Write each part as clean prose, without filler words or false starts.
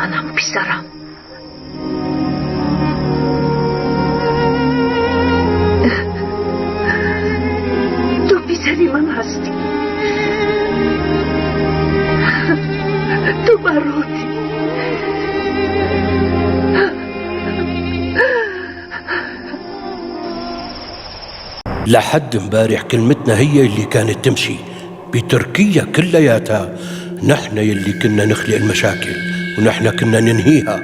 Манам писарам. Ту писари ман ҳастӣ. Ту бароти. لحد امبارح كلمتنا هي اللي كانت تمشي بتركيا كلياتها. نحن يلي كنا نخلق المشاكل ونحن كنا ننهيها،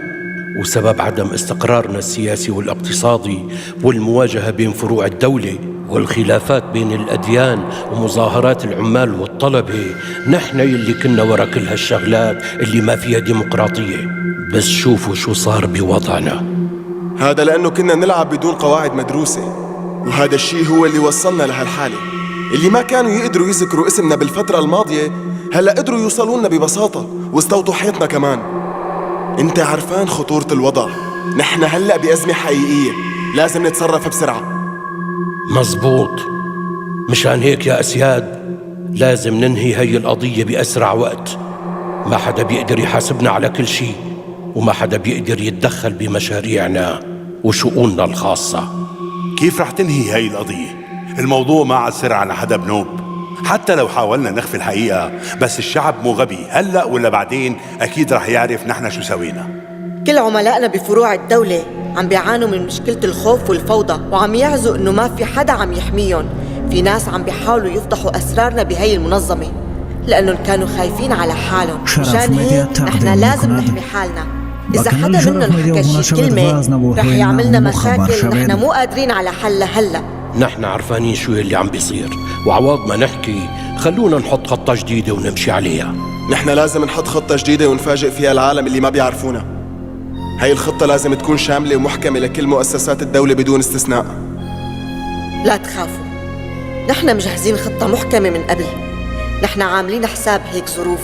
وسبب عدم استقرارنا السياسي والاقتصادي والمواجهة بين فروع الدولة والخلافات بين الأديان ومظاهرات العمال والطلبة، نحن يلي كنا ورا كل هالشغلات اللي ما فيها ديمقراطية. بس شوفوا شو صار بوضعنا. هذا لأنه كنا نلعب بدون قواعد مدروسة، وهذا الشيء هو اللي وصلنا لهالحالة. اللي ما كانوا يقدروا يذكروا اسمنا بالفترة الماضية هلأ قدروا يوصلوا لنا ببساطة واستوطوا حيطنا كمان. انت عرفان خطورة الوضع، نحن هلأ بأزمة حقيقية، لازم نتصرف بسرعة. مزبوط، مشان هيك يا أسياد لازم ننهي هي القضية بأسرع وقت. ما حدا بيقدر يحاسبنا على كل شيء، وما حدا بيقدر يتدخل بمشاريعنا وشؤوننا الخاصة. كيف رح تنهي هاي القضية؟ الموضوع ما عاد سر على حدا بنوب. حتى لو حاولنا نخفي الحقيقة، بس الشعب مو غبي، هلأ ولا بعدين أكيد رح يعرف نحن شو سوينا. كل عملائنا بفروع الدولة عم بيعانوا من مشكلة الخوف والفوضى، وعم يعزوا إنه ما في حدا عم يحميهم. في ناس عم بيحاولوا يفضحوا أسرارنا بهي المنظمة لأنهم كانوا خايفين على حالهم. مشان هيك نحن لازم نحمي حالنا. إذا حدا منهم حكى شي كلمة رح يعملنا مشاكل نحن مو قادرين على حلها هلأ. نحن عرفانين شو اللي عم بيصير، وعوض ما نحكي خلونا نحط خطة جديدة ونمشي عليها. نحن لازم نحط خطة جديدة ونفاجئ فيها العالم اللي ما بيعرفونا. هاي الخطة لازم تكون شاملة ومحكمة لكل مؤسسات الدولة بدون استثناء. لا تخافوا، نحن مجهزين خطة محكمة من قبل. نحن عاملين حساب هيك ظروف.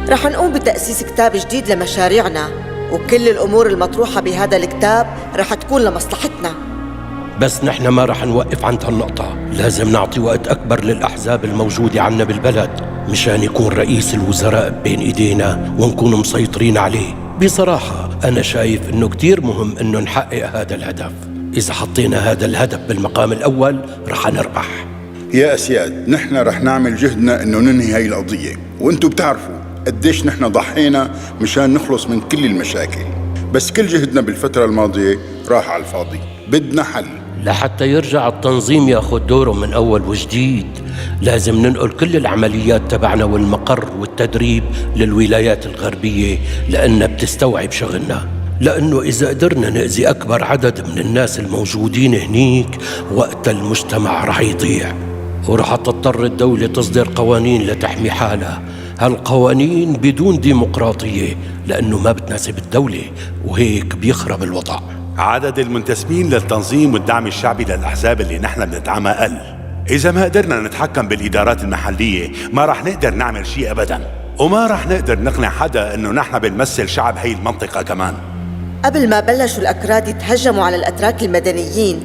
رح نقوم بتأسيس كتاب جديد لمشاريعنا، وكل الأمور المطروحة بهذا الكتاب رح تكون لمصلحتنا. بس نحن ما رح نوقف عند هالنقطة، لازم نعطي وقت أكبر للأحزاب الموجودة عنا بالبلد مشان يكون رئيس الوزراء بين إيدينا ونكون مسيطرين عليه. بصراحة أنا شايف إنه كتير مهم إنه نحقق هذا الهدف. إذا حطينا هذا الهدف بالمقام الأول رح نربح. يا أسياد، نحن رح نعمل جهدنا إنه ننهي هاي القضية، وإنتم بتعرفوا قديش نحن ضحينا مشان نخلص من كل المشاكل، بس كل جهدنا بالفترة الماضية راح على الفاضي. بدنا حل لحتى يرجع التنظيم ياخذ دوره من أول وجديد. لازم ننقل كل العمليات تبعنا والمقر والتدريب للولايات الغربية لأنها بتستوعب شغلنا، لأنه إذا قدرنا نأذي أكبر عدد من الناس الموجودين هنيك وقت المجتمع رح يضيع، ورح تضطر الدولة تصدر قوانين لتحمي حالها. هالقوانين بدون ديمقراطية لأنه ما بتناسب الدولة، وهيك بيخرب الوضع. عدد المنتسبين للتنظيم والدعم الشعبي للأحزاب اللي نحن بندعمها قل. إذا ما قدرنا نتحكم بالإدارات المحلية ما رح نقدر نعمل شيء أبداً، وما رح نقدر نقنع حدا إنه نحن بنمثل شعب هي المنطقة كمان. قبل ما بلشوا الأكراد يتهجموا على الأتراك المدنيين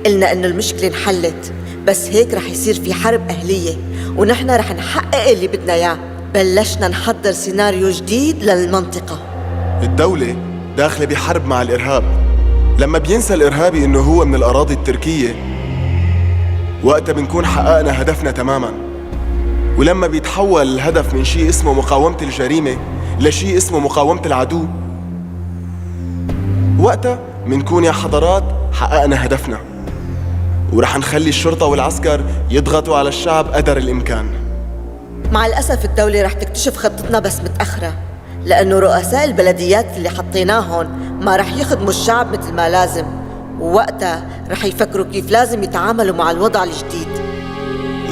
قلنا إنه المشكلة انحلت، بس هيك رح يصير في حرب أهلية ونحن رح نحقق اللي بدنا إياه. بلشنا نحضر سيناريو جديد للمنطقة. الدولة داخلة بحرب مع الإرهاب. لما بينسى الإرهابي إنه هو من الأراضي التركية وقتها بنكون حققنا هدفنا تماماً. ولما بيتحول الهدف من شيء اسمه مقاومة الجريمة لشيء اسمه مقاومة العدو، وقتها بنكون يا حضرات حققنا هدفنا، ورح نخلي الشرطة والعسكر يضغطوا على الشعب قدر الإمكان. مع الأسف الدولة رح تكتشف خطتنا بس متأخرة، لأنه رؤساء البلديات اللي حطيناهم ما رح يخدموا الشعب مثل ما لازم، ووقتها رح يفكروا كيف لازم يتعاملوا مع الوضع الجديد.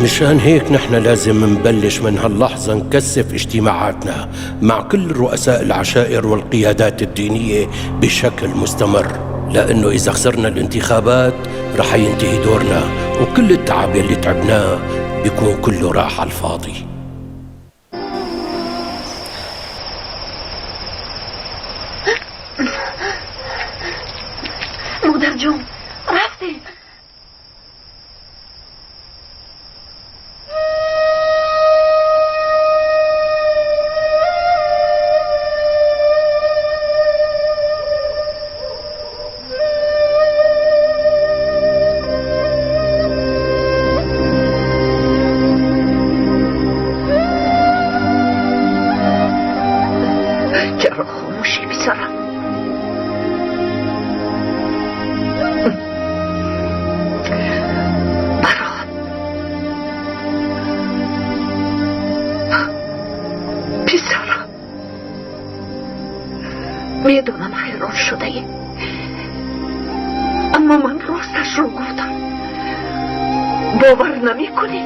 مشان هيك نحن لازم نبلش من هاللحظة نكثف اجتماعاتنا مع كل رؤساء العشائر والقيادات الدينية بشكل مستمر، لأنه إذا خسرنا الانتخابات رح ينتهي دورنا، وكل التعب اللي تعبناه بيكون كله راح على الفاضي. مادرجون рафтем. Медонам ҳайрон шудаӣ, аммо ман росташро гуфтам. Бовар намекунӣ?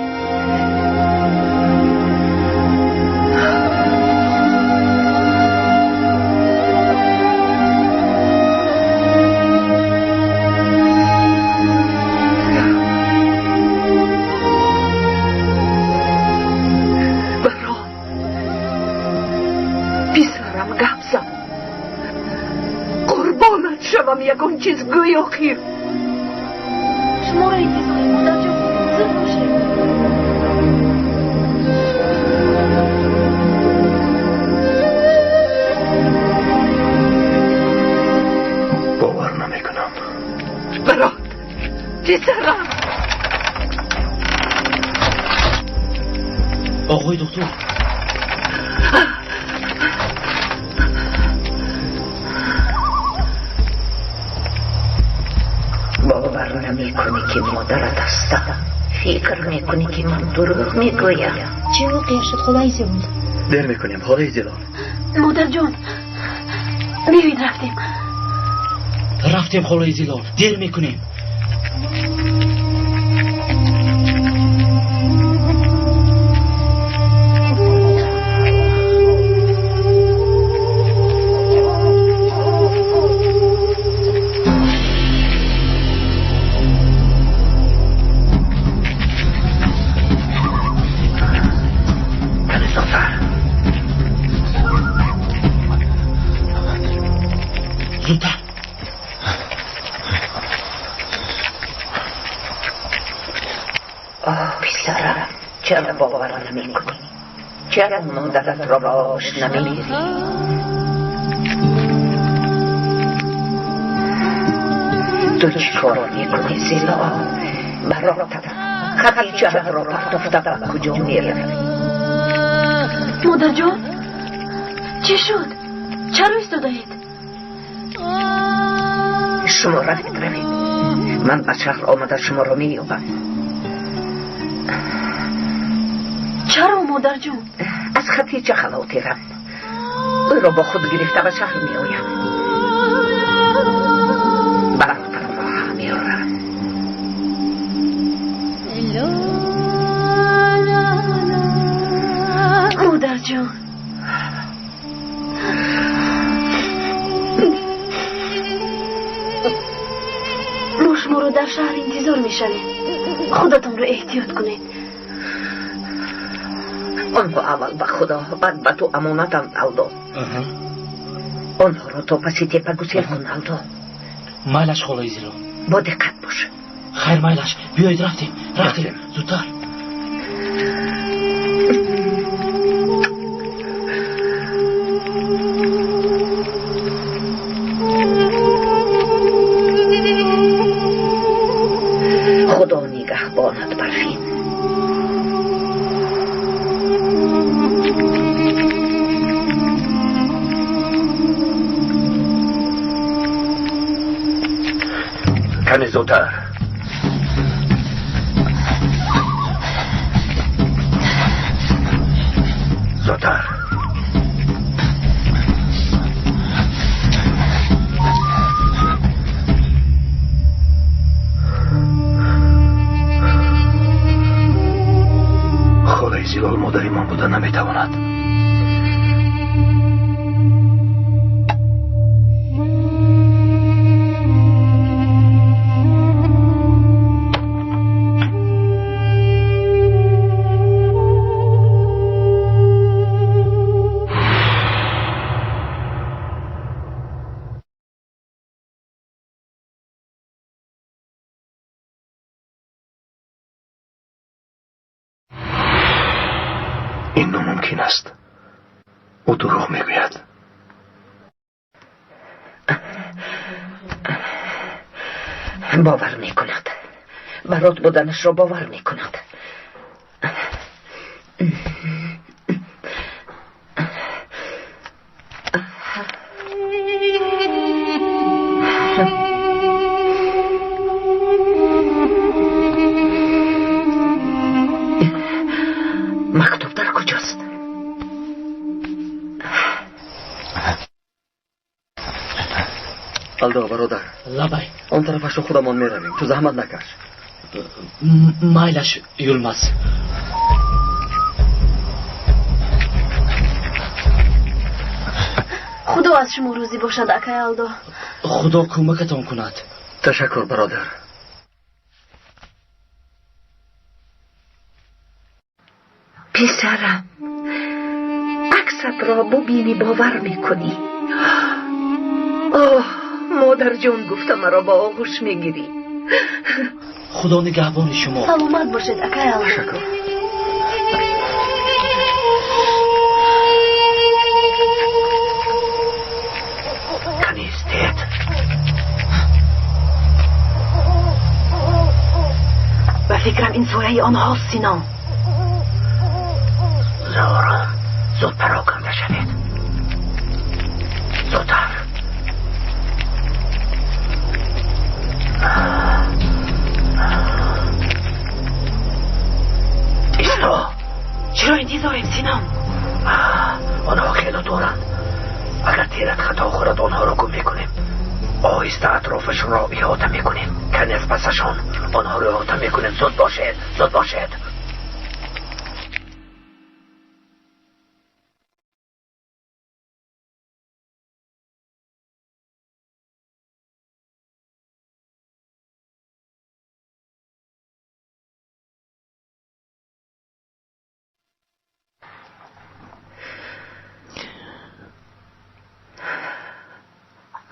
Барот, писарам, гап зан. Қурбонат шавам, ягон чиз гӯй охир. Шуморо интизорем, модарҷон, зуд бошед. Бовар намекунам. Барот, писарам. Оғои доктор. Бовар намекунӣ, ки модарат ҳастам. Фикр мекунӣ, ки ман дурӯғ мегӯям. Чӣ воқеа шуд, холаи Зилол? Дер мекунем, холаи Зилол. Модарҷон, биёед рафтем. Рафтем, холаи Зилол, дер мекунем. Кани зудтар. Зудтар. Оҳ, писарам, чаро бовар намекунӣ? Чаро модаратро ба оғӯш намегирӣ? Ту чӣ кор мекунӣ, Зилол? Баротам Хадиҷаро партофта ба куҷо меравӣ? Модарҷон, чӣ шуд? Чаро истодаед? Шумо равед, равед. Ман ба шаҳр омада шуморо меёбам. Чаро, модарҷон? Аз Хадиҷа халотирам. Ӯро бо худ гирифта ба шаҳр меоям. Бародарамро ҳам меорам. Модарҷон, мо шуморо дар шаҳр интизор мешавем. Худатонро эҳтиёт кунед. Онҳо аввал ба Худо, баъд ба ту амонатанд, Алдо. Онҳоро то паси тепа гусел кун, Алдо. Майлаш, холаи Зилол. Бо диққат бош. Хайр, майлаш. Биёед рафтем, рафтем, зудтар. Худо нигаҳбонат, Барфин. Кани зудтар. Зудтар. Холаи Зилол модари ман буда наметавонад. Ин номумкин аст. Ӯ дурӯғ мегӯяд. Бовар мекунад. Барот буданашро бовар мекунад. Мактуб дар куҷост? Алдо, бародар. Лабай. Он тарафашро худамон меравем. Ту заҳмат накаш. Майлаш, Юлмаз. Худо аз шумо розӣ бошад, акай Алдо. Худо кӯмакатон кунад. Ташаккур, бародар. Писарам, аксатро бубинӣ, бовар мекунӣ. Оҳ, модарҷон, гуфта маро ба оғӯш мегирӣ. Худо нигаҳбони шумо. Саломат бошед, акай Алдо. Ташаккур. Канистед. Ба фикрам, ин сояи онҳост, Синон. Зорон, зуд пароканда шавед. Зудтар. Исто. Чиро интизорем, Синон? Онҳо хело дуранд. Агар тират хато хӯрад, онҳоро гум мекунем. Оҳиста атрофашонро иҳота мекунем. Кане аз пасашон онҳоро иҳота мекунем. Зуд бошед, зуд бошед.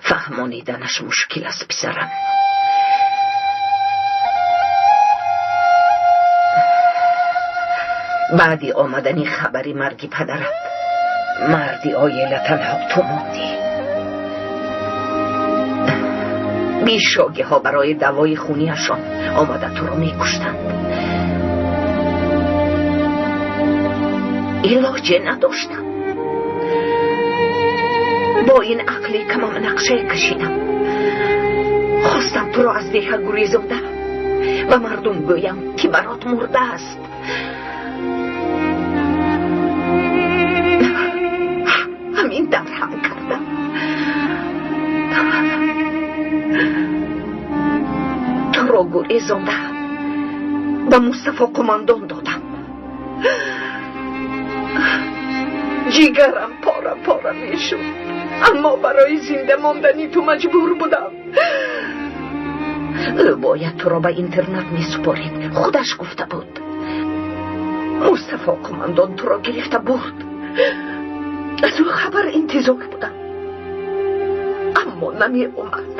Фаҳмониданаш мушкил аст, писарам. Баъди омадани хабари марги падарат, марди оила танҳо ту мондӣ. Бешогиҳо барои давои хуниашон омада туро мекуштанд. Илоҷе надоштам. Бо ин ақли камам нақшае кашидам. Хостам туро аз деҳа гурезонда ба мардум гӯям, ки барот мурдааст. Ҳамин тавр ҳам кардам. Туро гурезонда ба Мустафо қумандон додам. Ҷигарам пора пора мешуд, аммо барои зинда мондани ту маҷбур будам. Ӯ бояд туро ба интернат месупорид, худаш гуфта буд. Мустафо қумандон туро гирифта бурд. Аз ӯ хабар интизор будам, аммо намеомад.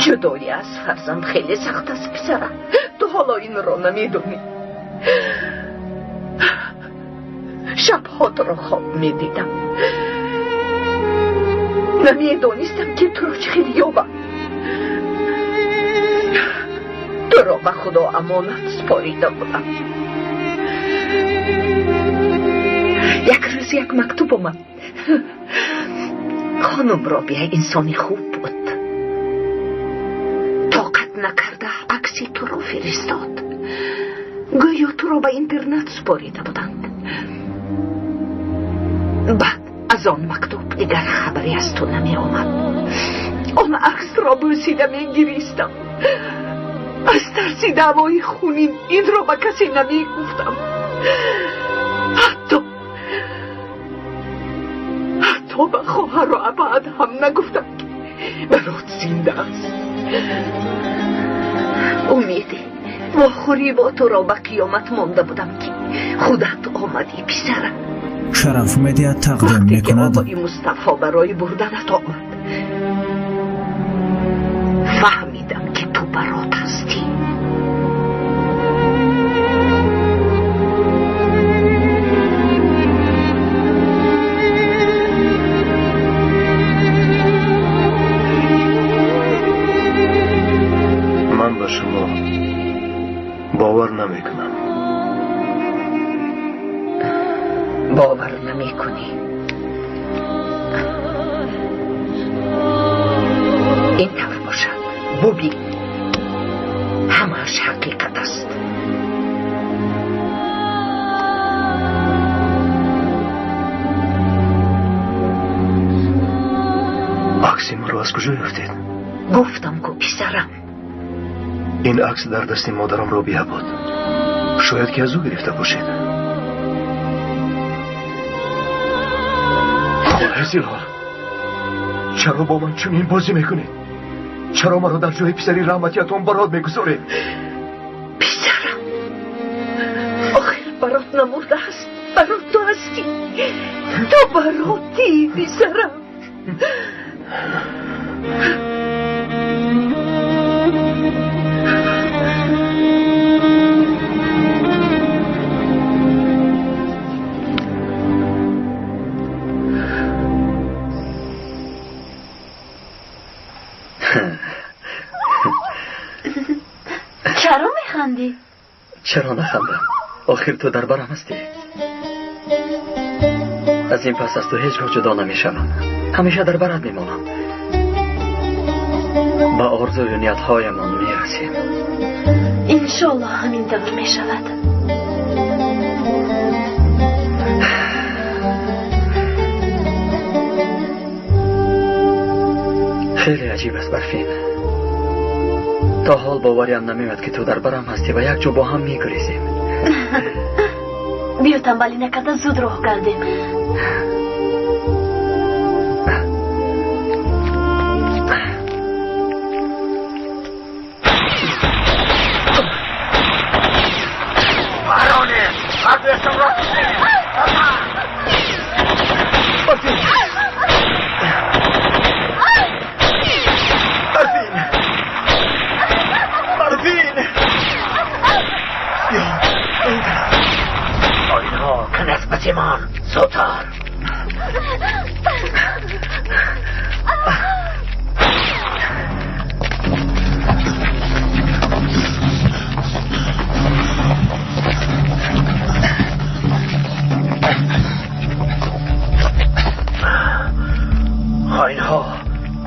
Ҷудоӣ аз фарзанд хеле сахт аст, писарам. Ту ҳоло инро намедонӣ. Шабҳо туро хоб медидам. Намедонистам, ки туро чӣ хел ёбам. Туро ба Худо амонат супорида будам. Як рӯз як мактуб омад. Хонум Робия инсони хуб буд. Тоқат накарда акси туро фиристод. Гӯё туро ба интернат супорида буданд. Баъд аз он мактуб дигар хабаре аз ту намеомад. Он аксро бӯсида мегиристам. Аз тарси даъвои хунин инро ба касе намегуфтам. Ҳатто ба хоҳару абад ҳам нагуфтам, ки барот зинда аст. Умеде вохӯрӣ бо туро ба қиёмат монда будам, ки худат омадӣ, писарам. Шараф Медиа тақдим Вақте ки мекунад. Обои Мустафо барои бурданат омад, фаҳмидам, ки ту барот ҳастӣ. Ман ба шумо бовар намекунам. Бовар намекунӣ? Ин тавр бошад, бубин, ҳамааш ҳақиқат аст. Куҷо ёфтед? Гуфтам ку, писарам. Ин акс дар дасти модарам Робиа буд. Шояд ки аз ӯ гирифта бошед. Холаи Зилол, чаро бо ман чунин бозӣ мекунед? Чаро маро дар ҷои писари раҳматиятон Барот мегузоред? Писарам, охир Барот намурдааст. Барот ту ҳастӣ. Ту Баротӣ, писарам. Чаро механдӣ? Чаро нахандам? Охир ту дар барам ҳастӣ. Аз ин пас аз ту ҳеҷ гоҳ ҷудо намешавам. Ҳамеша дар барат мемонам. Ба орзую ниятҳоямон мерасем. Иншоаллоҳ ҳамин тавр мешавад. Хеле аҷиб аст, Барфин. То ҳол бовариам намеояд, ки ту дар барам ҳастӣ ва якҷо бо ҳам мегурезем. Биё, танбалӣ накарда зуд роҳ кардем. Барфин! Оинҳо каназ пасимон, зудтар. Хоинҳо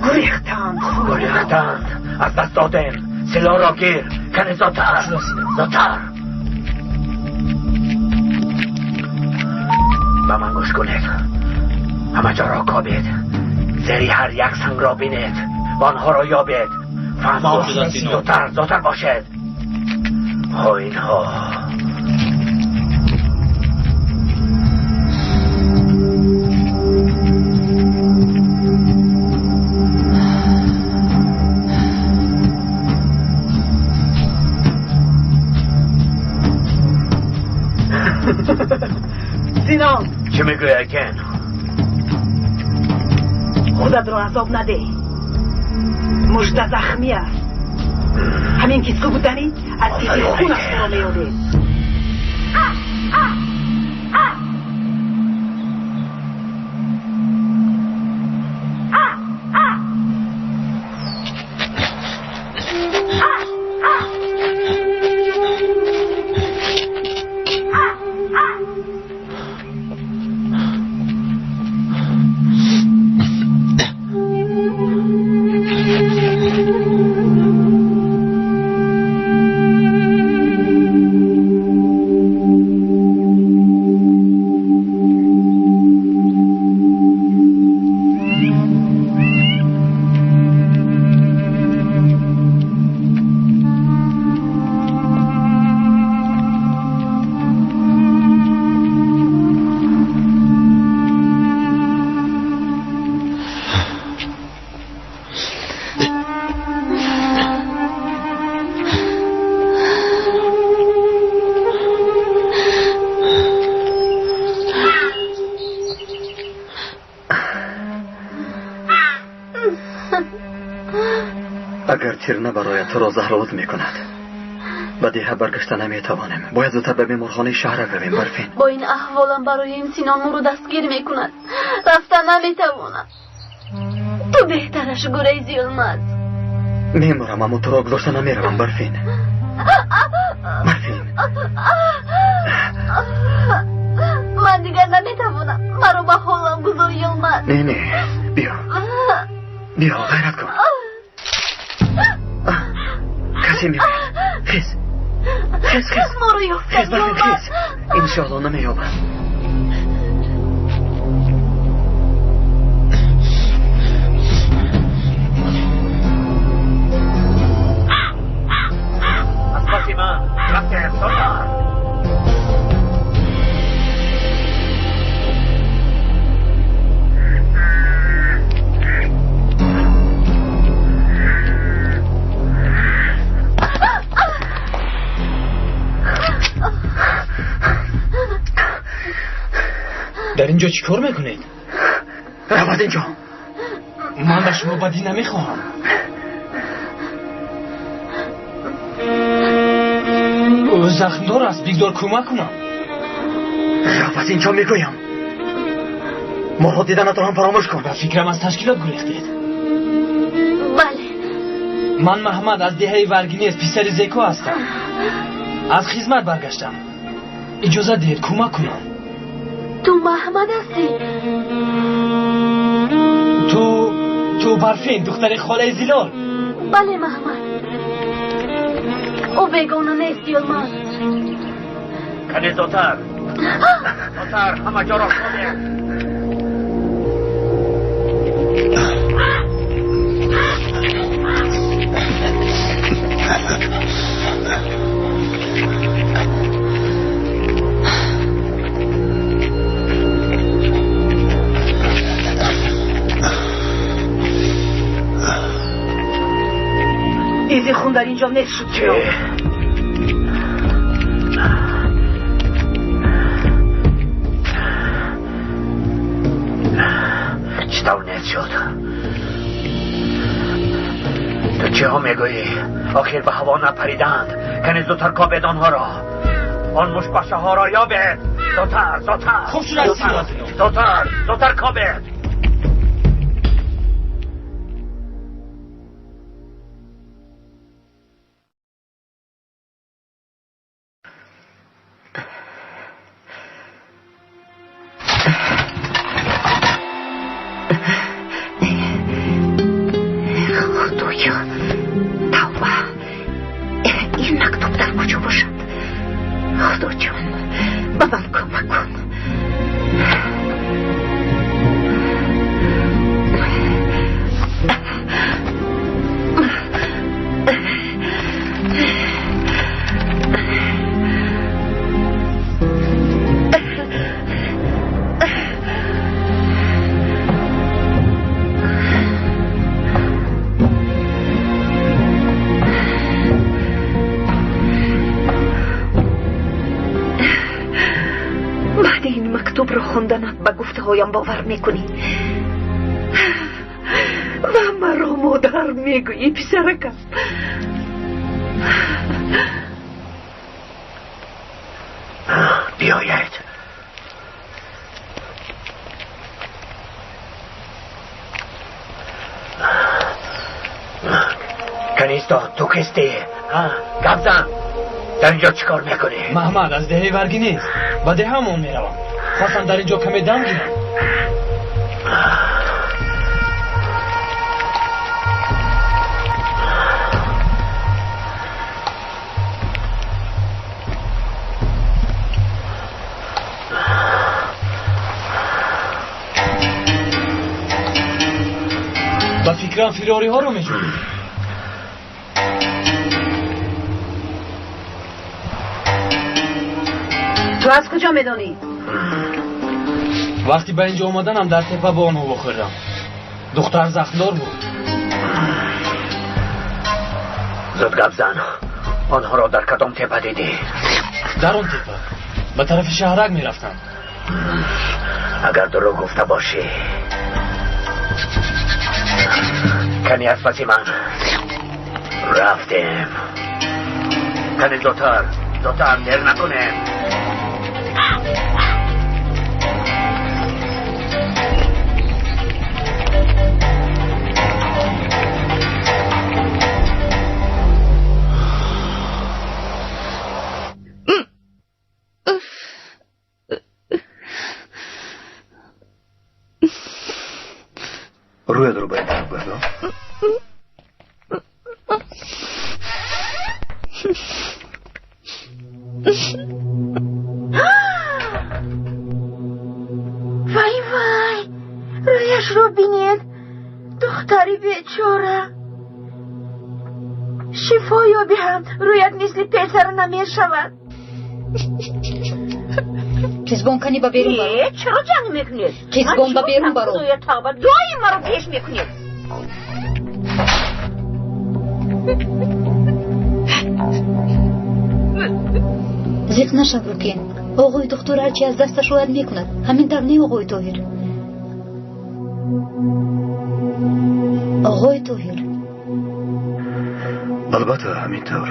гурехтанд. Гурехтанд. Аз даст додем. Силоҳро гир. Кане зудтар, зудтар. Ба ман гӯш кунед. Ҳама ҷоро кобед. Зери ҳар як сангро бинед ва онҳоро ёбед. Фаҳмо? Зудтар, зудтар бошед. Хоинҳо. Синон! Чӣ мегӯӣ, Айкен? Худатро азоб надеҳ. Мужда захмӣ аст. Ҳамин ки субҳ дамид, аз тизи хунаш туро меёбед. Агар тир набарояд, туро заҳролуд мекунад. Ба деҳа баргашта наметавонем. Бояд зудтар ба беморхонаи шаҳрак равем, Барфин. Бо ин аҳволам барои Синон моро дастгир мекунад. Рафта наметавонам. Ту беҳтараш гурези, Йилмаз. Мемурам, аммо туро гузошта намеравам, Барфин. Барфин. Ман дигар наметавонам. Маро ба ҳолам гузор, Йилмаз. Не, не, биё. Биё, ғайрат кун. Касе меояд. Хез. Хез, хез. Моро ёфтан, Хез, Барфин, Йилмаз. хез. Иншоалло намеёбам. Рафтем, зудтар. Дар ин ҷо чӣ кор мекунед? Рав аз ин ҷо. Ман ба шумо бадӣ намехоҳам. Ӯ захмдор аст, бигзор кӯмак кунам. Рав аз ин ҷо мегӯям. Моро диданатро ҳам фаромӯш кун. Ба фикрам аз ташкилот гурехтед. Бале. Ман Маҳмад аз деҳаи Варгинез, писари Зеко ҳастам. Аз хизмат баргаштам. Иҷозат диҳед кӯмак кунам. Ту Маҳмад ҳастӣ? Ту Барфин, духтари холаи Зилол. Бале, Маҳмад. Ӯ бегона нест, Йилмаз. Кане зудтар. Зудтар, ҳама ҷоро кобед. Изи хун дар ин ҷо нест шуд, чиё? Чӣ тавр нест шуд? Ту чиҳо мегӯӣ? Охир ба ҳаво напариданд. Кане зудтар кобед онҳоро. Он мушбашаҳоро ёбед. Зудтар, зудтар. Хуб шудааст. Зудтар, зудтар кобед. Худоё, тавба, ин мактуб дар куҷо бошад? Худоҷон, ба ман кӯмак кун. Баъди ин мактубро хонданат ба гуфтаҳоям бовар мекунӣ ва маро модар мегӯӣ, писаракам. Биёед. Канисто, ту кистӣ? Гап зан. Дар ин ҷо чӣ кор мекунӣ? Маҳмад аз деҳаи Варгинез. Ба деҳаамон меравам. Хостам дар ин ҷо каме дам гирам. Ба фикрам фирориҳоро меҷӯед. Ту аз куҷо медонӣ? Вақте ба ин ҷо омаданам дар тепа бо онҳо вохӯрдам. Духтар захмдор буд. Зуд гап зан. Онҳоро дар кадом тепа дидӣ? Дар он тепа. Ба тарафи шаҳрак мерафтам. Агар дурӯғ гуфта бошӣ, кани аз паси ман. Рафтем. Кани зудтар, зудтар, дер накунем. Рӯятро ба ин тараф гардон. Вай вай, рӯяшро бинед, духтари бечора. Шифо ёбӣ ҳам рӯят мисли песара намешавад. Қизбон, кани ба берун баро. Чаро ҷанг мекунед? Қизбон, ба берун баро. Худоя тавба, доим маро пеш мекунед. Зиқ нашав, Рӯкен. Оғои духтур ҳарчи аз дасташ ояд мекунад. Ҳамин тавр не, оғои Тоҳир? Оғои Тоҳир. Албатта, ҳамин тавр.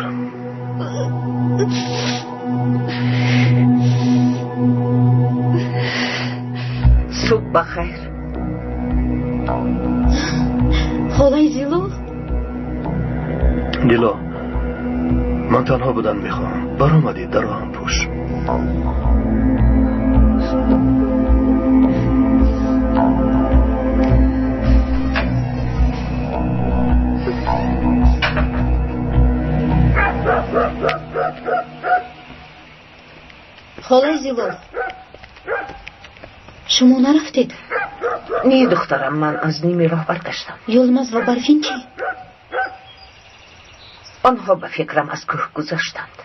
Субҳ бахайр. Холаи Зило? Дило, ман танҳо будан мехоҳам. Баромадӣ, дарро ҳам пӯш. Холаи Зило, шумо нарафтед? Не, духтарам, ман аз ними роҳ баргаштам. Ёлмаз ва Барфин чӣ? Онҳо ба фикрам аз кӯҳ гузаштанд.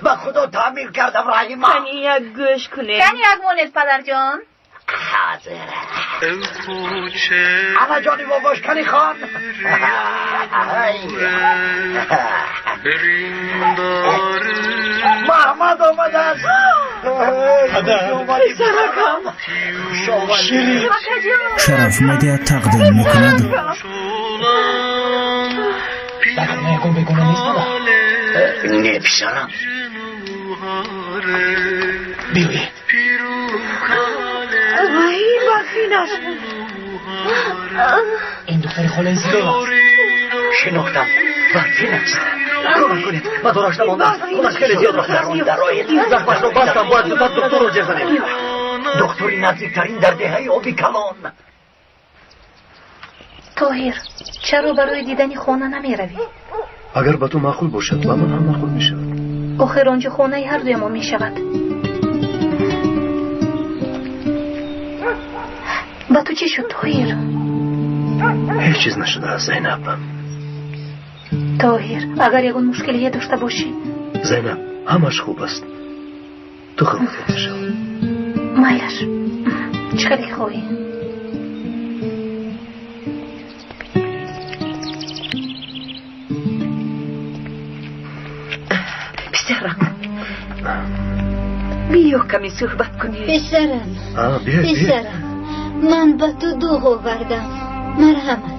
Ба худо таъмир кардам, Раҳима. Кани як гӯш кунед. Кани як монед, падарҷон. Ҳозир. Ана ҷони бобош, кани хон. Маҳмад омадааст. Писаракам. Шараф Медиа тақдим мекунад. Дар хона ягон бегона нест, падар? Не, писарам. Биёед. Вай, Барфинаш. Ин духтари холаи Зило аст. Шинохтам, Барфин аст. Кӯмак кунед, ба дораш намондааст. Хунаш хеле зиёд рафта. Дарун дароед. Захмашро бастам, бояд зудтар духтурро ҷер занем. Духтури наздиктарин дар деҳаи Оби Калон. Тоҳир, чаро барои дидани хона намеравӣ? Агар ба ту маъқул бошад, ба ман ҳам маъқул мешавад. Охир он ҷо хонаи ҳардуямон мешавад. Ба ту чӣ шуд, Тоҳир? Ҳеҷ чиз нашудааст, Зайнаб. Тоҳир, агар ягон мушкилие дошта бошӣ. Зайнаб, ҳамаш хуб аст. Ту хавотир нашав. Майлаш, чӣ хеле ки хоҳӣ. Писарам, биё каме суҳбат кунем. Писарам, писарам, ман ба ту дуғ овардам. Марҳамат.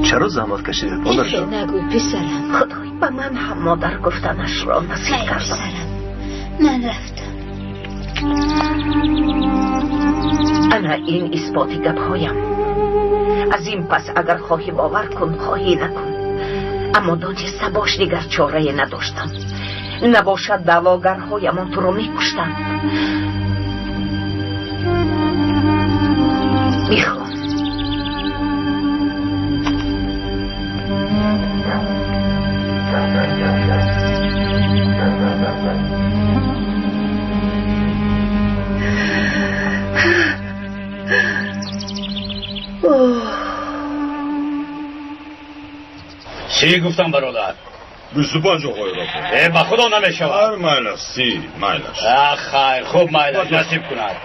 Чаро заҳмат кашидед, модарҷон? Нагӯй, писарам. Худой ба ман ҳам модар гуфтанашро насиб кард. Писарам, ман рафтам. Ана ин исботи гапҳоям. Аз ин пас агар хоҳӣ бовар кун, хоҳӣ накун. Аммо дониста бош, дигар чорае надоштам. Набошад, даъвогарҳоямон туро мекуштанд. Бихон. Чӣ гуфтам, бародар? 25, оқои Рафо. Э, ба худо намешавад. Ҳар майлаш, 30 майлаш. А, хайр, хуб, майлаш, насиб кунад.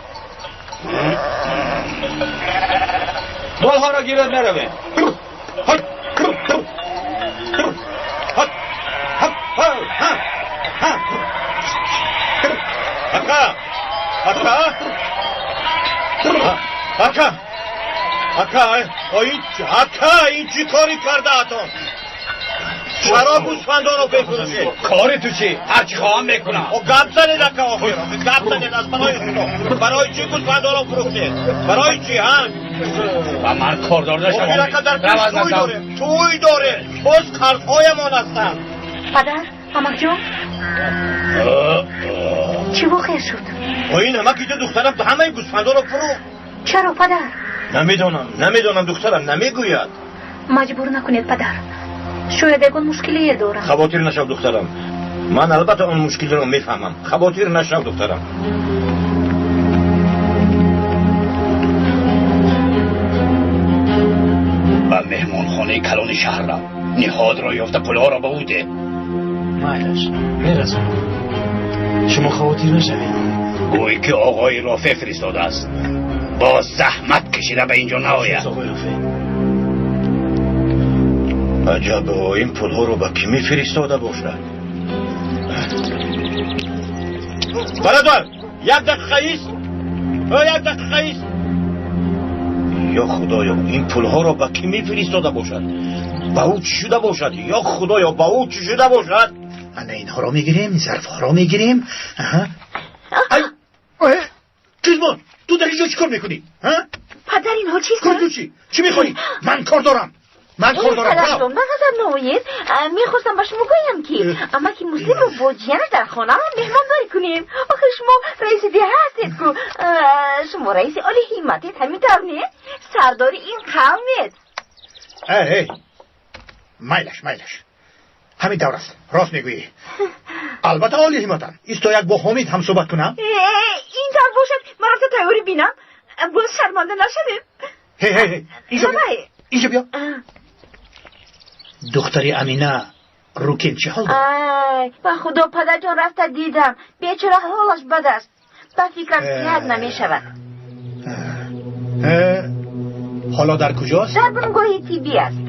Молҳоро гирад, меравем. Ака! Ака! Ака! Ака, ака, ин чӣ кори кардаатон? Чаро гӯсфандонро мефурӯшед? Кори ту чӣ? Ҳарчи хоҳам мекунам. Гап занед, ака, охир гап занед. Аз барои худо, барои чӣ гӯсфандонро фурӯхтед? Барои чӣ, ҳа? Ба ман кордор нашавам. Охир, ака, дар пеш тӯй дорем, тӯй дорем, боз қарзҳоямон ҳастанд. Падар, амакҷон, чӣ воқеа шуд? Ин амаки ту, духтарам, ҳамаи гӯсфандонро фурӯхт. Чаро, падар? Намедонам, намедонам, духтарам, намегӯяд. Маҷбур накунед, падар, шояд ягон мушкилие дорам. Хавотир нашав, духтарам. Ман албатта он мушкилиро мефаҳмам. Хавотир нашав, духтарам. Ба меҳмонхонаи калони шаҳр рав. Ниҳодро ёфта пулҳоро ба ӯ деҳ. Майлаш, мерасонам. Шумо хавотир нашавед. Гӯй ки оғои Рофеъ фиристодааст. Бо заҳмат кашида ба инҷо наояд. Оғои Рофеъ. Аҷаб, ин пулҳоро ба кӣ мефиристода бошад? Бародар, як дақиқа ист. Як дақиқа ист. Ё Худоё, ин пулҳоро ба кӣ мефиристода бошад? Ба ӯ чӣ шуда бошад? Ё Худоё, ба ӯ чӣ шуда бошад? Ана инҳоро мегирем, зарфҳоро мегирем. Аҳа. Ай, Қизмон, ту дар инҷо чӣ кор мекунӣ? Падар, инҳо чист? Кор ту чӣ? Чӣ мехоҳӣ? Ман кор дорам. Ман кор дорам. Падарҷон, ба ғазаб наоед. Мехостам ба шумо гӯям, ки амаки Муслимро бо ҷиянаш дар хонаамон меҳмондорӣ кунем. Охир шумо раиси деҳа ҳастед ку. Шумо раиси оли ҳимматед, ҳамин тавр не? Сардори ин қавмед. Майлаш, майлаш. Ҳамин тавр аст. Рост мегӯӣ. Албатта оли ҳимматам. Исто як бо Ҳомид ҳам суҳбат кунам. Ин тавр бошад, ман рафта тайёрӣ бинам. Боз шарманда нашавем. Ҳе, ҳе, ҳе. Инҷо биё. Инҷо биё. Духтари Амина Рукин чӣ ҳол дорад? Ай, ба Худо, падарҷон, рафта дидам. Бечора ҳолаш бад аст. Ба фикрам сиҳат намешавад. Ҳоло дар куҷост? Дар бунгоҳи тиббӣ аст.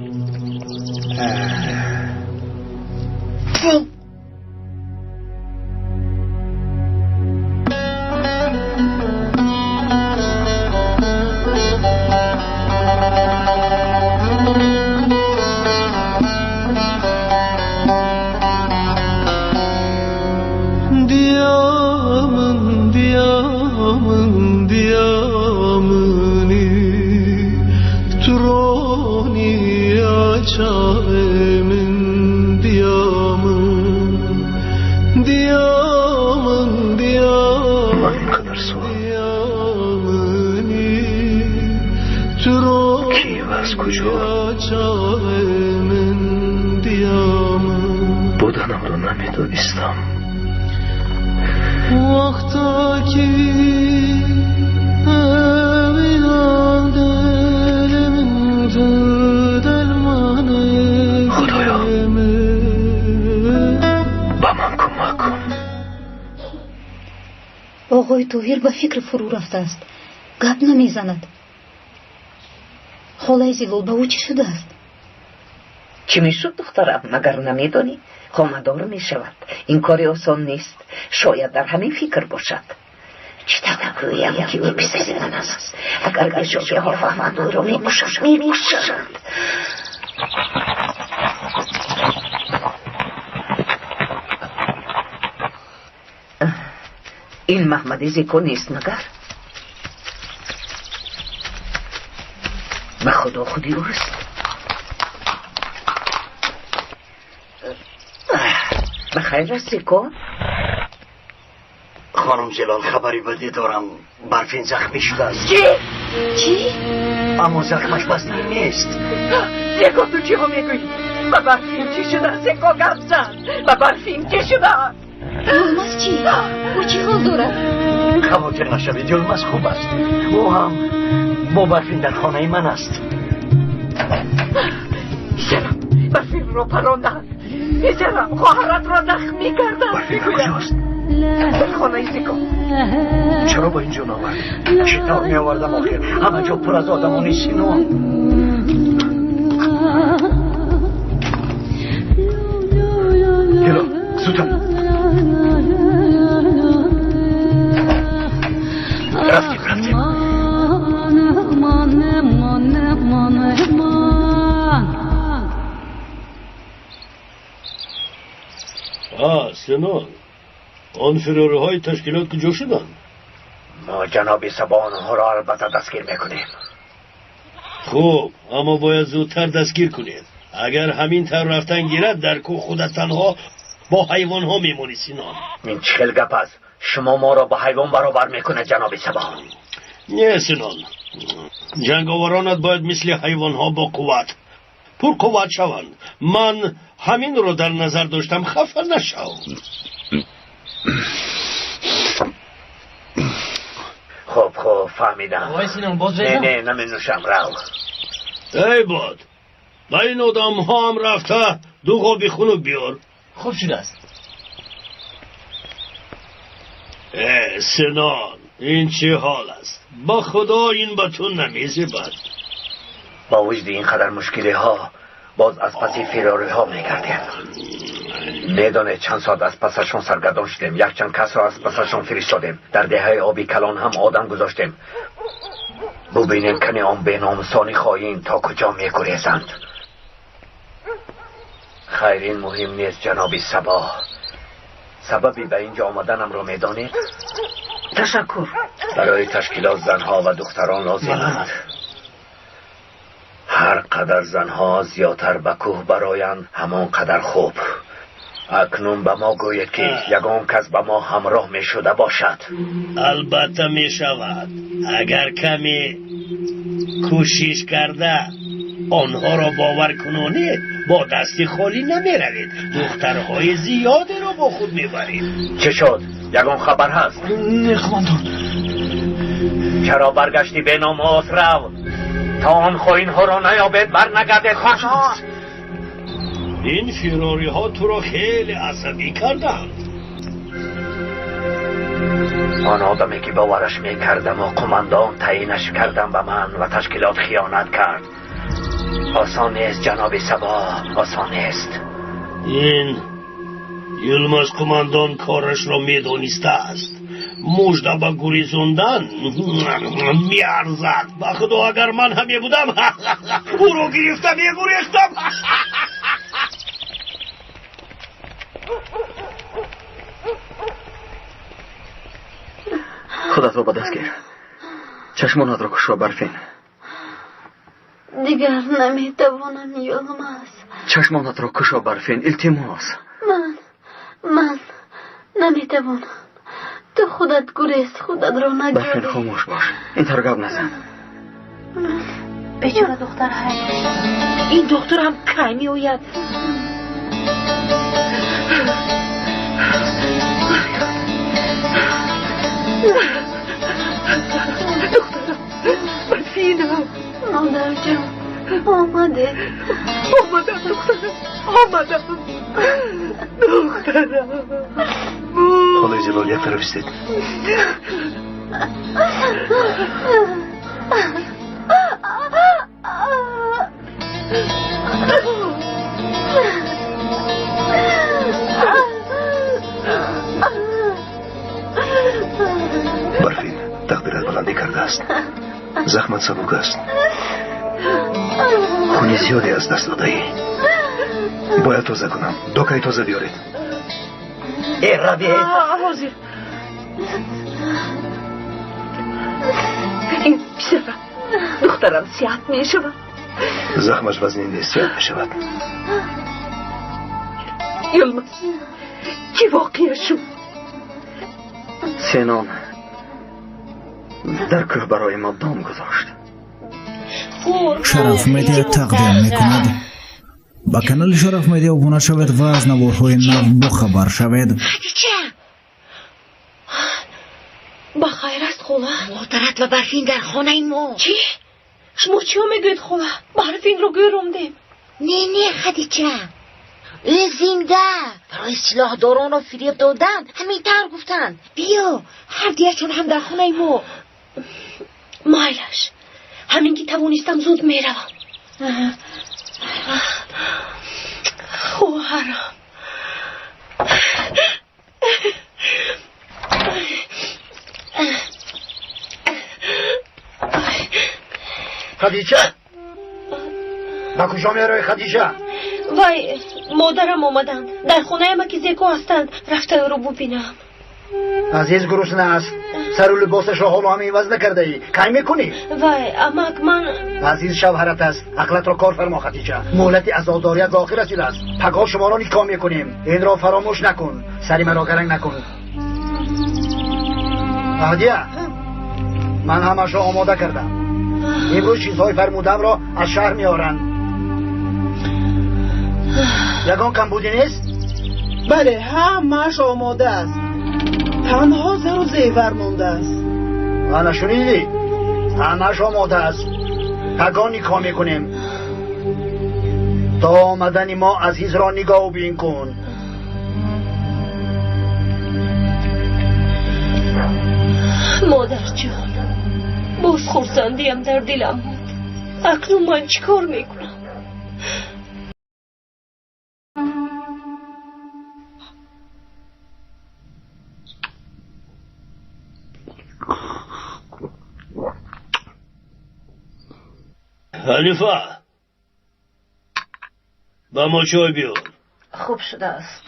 Ман ин қадар суол кӣ ва аз куҷо буданамро намедонистам. Худоё, ба ман кӯмак кун. Оғои Тоҳир ба фикр фурӯ рафтааст, гап намезанад. Холаи Зилол, ба ӯ чӣ шудааст? Чӣ мешуд, духтарам, магар намедонӣ? Хонадор мешавад. Ин кори осон нест. Шояд дар ҳамин фикр бошад. Чӣ тавр гӯям, ки ӯ писари ман аст? Агар бешобиҳо фаҳманд, ӯро мекушанд, мекушанд. Ин Маҳмади Зико нест магар? Ба Худо, худи ӯст. Ба хайр аст, Зико? Хонум Зилол, хабари бадӣ дорам. Барфин захмӣ шудааст. Чӣ? Чӣ? Аммо захмаш вазнин нест. Зико, ту чиҳо мегӯӣ? Ба Барфин чӣ шудааст? Зико, гап зан. Ба Барфин чӣ шудааст? Юлмаз чӣ? Ӯ чӣ ҳол дорад? Хавотир нашавед, Юлмаз хуб аст. Ӯ ҳам бо Барфин дар хонаи ман аст. Писарам, Барфинро паронданд. Писарам, хоҳаратро захмӣ карданд. Барфин куҷост? Дар хонаи Зико. Чаро ба инҷо наовардӣ? Чӣ тавр меовардам охир? Ҳама ҷо пур аз одамони Синон. Ҳилол, зудтар. Рафтем, рафтем. Синон, он фирориҳои ташкилот куҷо шуданд? Мо ҷаноби Сабо онҳоро албатта дастгир мекунем. Хуб, аммо бояд зудтар дастгир кунед. Агар ҳамин тавр рафтан гирад, дар кӯҳ худат танҳо бо ҳайвонҳо мемонӣ, Синон. Ин чӣ хел гап аст? Шумо моро ба ҳайвон баробар мекунед, ҷаноби Сабо. Не, Синон, ҷанговаронат бояд мисли ҳайвонҳо бо қувват, Пурқувват шаванд. Ман ҳаминро дар назар доштам, хафа нашав. Хуб, хуб, фаҳмидам. Оқои Синон, боз Не, резам? не, наменӯшам, рав. Эй бод, ба ин одамҳо ҳам рафта ду ғоби хунук биёр. Хуб шудааст. Э, Синон, ин чӣ ҳол аст? Ба худо ин ба ту намезебад. Бо вуҷуди ин қадар мушкилиҳо боз аз паси фирориҳо мегардем. Медонед, чанд соат аз пасашон саргардон шудем. Якчанд касро аз пасашон фиристодем. Дар деҳаи оби калон ҳам одам гузоштем. Бубинем, кани он беномусони хоин то куҷо мегурезанд. Хайр, ин муҳим нест, ҷаноби Сабоҳ. Сабаби ба инҷо омаданамро медонед? Ташаккур. Барои ташкилот занҳо ва духтарон лозиманд. Ҳар қадар занҳо зиёдтар ба кӯҳ бароянд, ҳамон қадар хуб. Акнун ба мо гӯед, ки ягон кас ба мо ҳамроҳ мешуда бошад. Албатта мешавад, агар каме кӯшиш карда онҳоро бовар кунонед. Бо дасти холӣ намеравед, духтарҳои зиёдеро бо худ мебаред. Чӣ шуд, ягон хабар ҳаст? Не, қумондон. Чаро баргаштӣ, беномус? Рав, то он хоинҳоро наёбед, барнагардед, фаҳмо? Ин фирориҳо туро хеле асабӣ карданд. Он одаме ки бовараш мекардаму қумандон таъинаш кардам, ба ман ва ташкилот хиёнат кард. Осон нест, ҷаноби Сабо, осон нест. Ин Юлмаз қумандон корашро медонистааст. Мужда ба гурезондан меарзад. Ба худо, агар ман ҳам мебудам, ӯро гирифта мегурехтам. Худатро ба даст гир, чашмонатро кушо, Барфин. Дигар наметавонам, Юлмаз. Чашмонатро кушо, Барфин, илтимос. Ман наметавонам. Ту худат гурез, худатро Барфин, наҷот. хомӯш бош, ин тавр гап назан. Бечора духтар ҳай. Ин духтур ҳам кай меояд? Духтарам, Барфинам. Модарҷон, омадед. Омадам, духтарам, омадам, духтарам. Холаи Зилол, як тараф истед. Барфин, тақдират баландӣ кардааст. Захмат сабук аст, хуни зиёде аз даст додаӣ. Бояд тоза кунам. Докаи тоза биёред. Э, равед. Ҳозир. Ин писарам, духтарам сиҳат мешавад? Захмаш вазнин нест, сиҳат мешавад. Юлмаз, чӣ воқеа шуд? Сенон дар кӯҳ барои мо дом гузошт. Шараф Медиа тақдим мекунад. Ба канали Шараф Медиа обуна шавед ва аз наворҳои нав бохабар шавед. Хадича! Ба хайр аст, хола? Модарат ва Барфин дар хонаи мо. Чӣ? Шумо чиё мегӯед, хола? Барфинро гӯрондем. Не, не, Хадича, ӯ зинда. Барои силоҳдоронро фиреб додан ҳамин тавр гуфтанд. Биё, ҳардуяшон ҳам дар хонаи мо. Майлаш, ҳамин ки тавонистам, зуд меравам. Хоҳарам. Хадича, ба куҷо меравӣ, Хадича? Вай, модарам омаданд, дар хонаи амаки Зеко ҳастанд. Рафта ӯро бубинам. Азиз гурусна аст. Сару либосашро ҳоло ҳам иваз накардаӣ. Кай мекунӣ? Вай, амак, ман Азиз шавҳарат аст, ақлатро кор фармо, Хадича. Муҳлати азодорият ба охир расидааст. Пагоҳ шуморо никоҳ мекунем, инро фаромӯш накун. Сари маро гаранг накун. Маҳдия, ман ҳамашро омода кардам. Имрӯз чизҳои фармудамро аз шаҳр меоранд. Ягон камбудӣ нест? Бале, ҳамааш омода аст. Танҳо зару зевар мондааст. Ана шунидӣ? Ҳамааш омода аст. Пагоҳ никоҳ мекунем. То омадани мо азизро нигоҳубин кун. Модарҷон, боз хурсандиам дар дилам буд. Акнун ман чӣ кор мекунам? Ҳанифа, ба мо чой биёр. Хуб шудааст.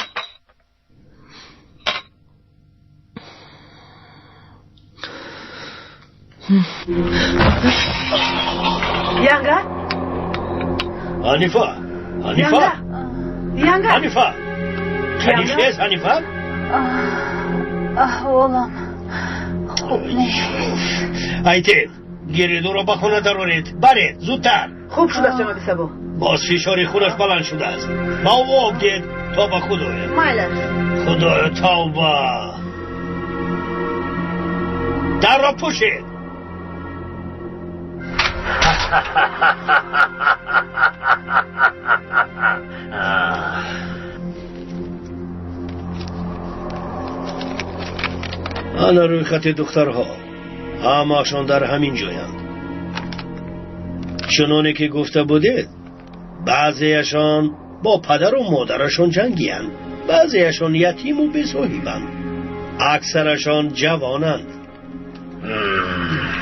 Янга? Ҳанифа, Ҳанифа, Янга, Ҳанифа, қанихез, Ҳанифа. Аҳволам хуб нест. Айтен, гиридуро ба хона дароред, баред зудтар. Хуб шудааст, ҷаноби Сабо. Боз фишори хунаш баланд шудааст. Ба ӯ об диҳед то ба худ ояд. Майлаш. Худоё, тавба! Дарро пӯшед. Ана рӯйхати духтарҳо, ҳамаашон дар ҳамин ҷоянд. Чуноне ки гуфта будед, баъзеяшон бо падару модарашон ҷангиянд, баъзеяшон ятиму бесоҳибанд, аксарашон ҷавонанд.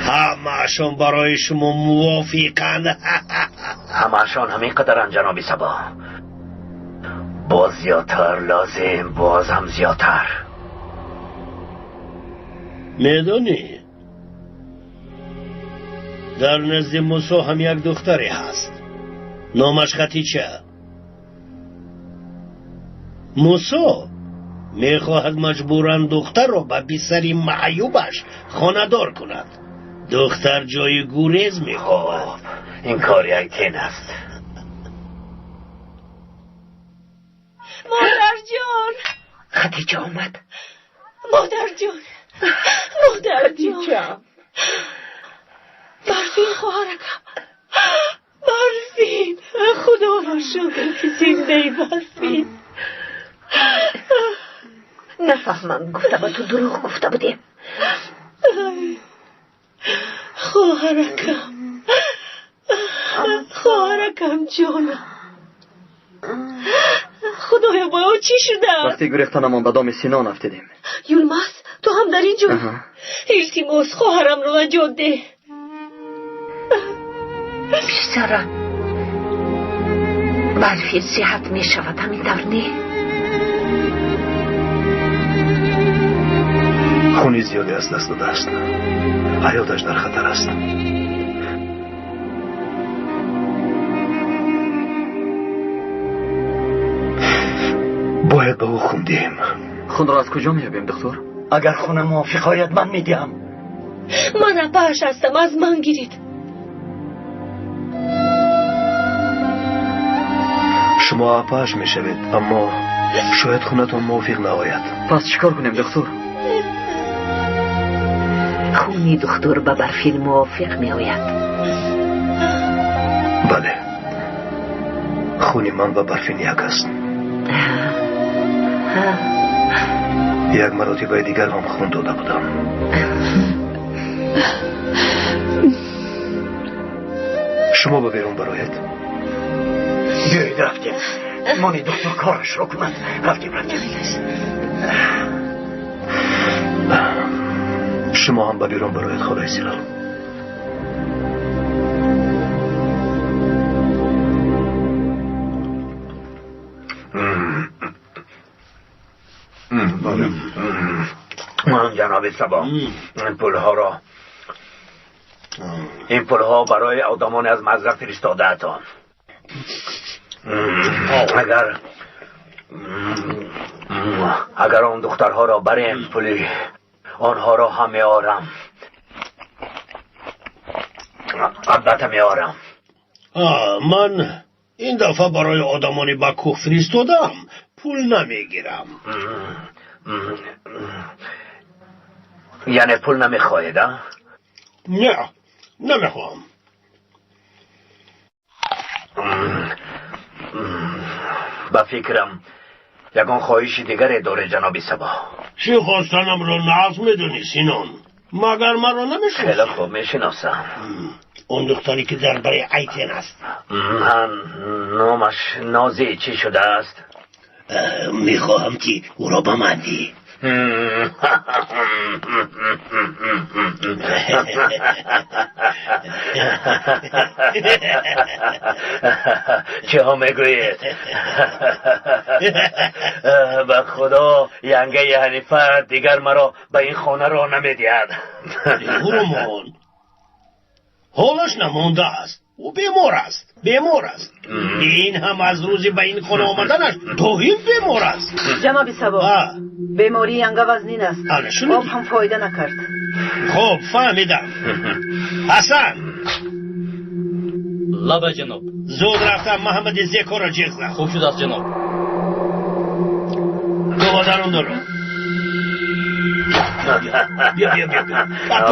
Ҳамаашон барои шумо мувофиқанд. Ҳамаашон ҳамин қадаранд, ҷаноби Сабо. Боз зиёдтар лозим, боз ҳам зиёдтар. Медонӣ, дар назди Мусо ҳам як духтаре ҳаст, номаш Хатича. Мусо мехоҳад маҷбуран духтарро ба писари маъюбаш хонадор кунад. Духтар ҷои гурез мехоҳад. Ин кори Айтен аст. Модарҷон! Хатича омад. Модарҷон, модарҷон! Барфин, хоҳаракам, Барфин, худоро шукр ки зиндаи, Барфин. Нафаҳмам, гуфта ба ту дурӯғ гуфта будем. Хоҳаракам, хоҳаракам, ҷонам, худоё, бо ӯ чӣ шуда? Вақти гурехтанамон ба доми Синон афтидем. Юлмаз, ту ҳам дар ин ҷо? Илтимос, хоҳарамро наҷот деҳ. Писарам, Барфин сиҳат мешавад, ҳамин тавр не? Хуни зиёде аз даст додааст, ҳаёташ дар хатар аст. Бояд ба ӯ хун диҳем. Хунро аз куҷо меёбем, духтур? Агар хуна мувофиқ ояд, ман медиҳам. Ман апааш ҳастам, аз ман гиред. Шумо апааш мешавед, аммо шояд хунатон мувофиқ наояд. Пас чӣ кор кунем, духтур? Хуни духтур ба Барфин мувофиқ меояд. Бале, хуни ман ба Барфин як аст. Як маротибаи дигар ҳам хун дода будам. Шумо ба берун бароед. Биёед, рафтем. Мони духтур корашро кунад. Рафтем, рафтем. Шумо ҳам ба берун бароед, холаи Силал. Ҷаноби Сабо, ин пулҳо барои одамоне аз мазра фиристодаатон. Агар он духтарҳоро барем, пули онҳоро ҳам меорам. Албатта меорам. Ман Ин дафъа барои одамони ба кӯҳ фиристодаам пул намегирам. Яъне пул намехоҳед, а? Не, намехоҳам. Ба фикрам, ягон хоҳиши дигаре доред, ҷаноби Сабо. Чӣ хостанамро нағз медонӣ, Синон. Магар маро намешиносӣ? Хеле хуб мешиносам. Он духтаре ки дар бари Айтен аст. Номаш Нозӣ чӣ шудааст? Мехоҳам, ки ӯро ба ман диҳӣ. Чиҳо мегӯед? Ба худо, янгаи Ҳанифа дигар маро ба ин хона роҳ намедиҳад. Ҳурумон, ҳолаш намондааст. Ӯ бемор аст, бемор аст. Ин ҳам аз рӯзи ба ин хона омаданаш доим бемор аст. Ҷаноби Сабо, бемории янга вазнин аст. Ана, шунидӣ? Об ҳам фоида накард. Хуб, фаҳмидам. Ҳасан. Лаба, ҷаноб. Зуд рафтам Маҳаммади Зекоро ҷиғ зад. Хуб шудааст, ҷаноб. Ту ба дарун даро. Бیا, бیا, бیا, бیا.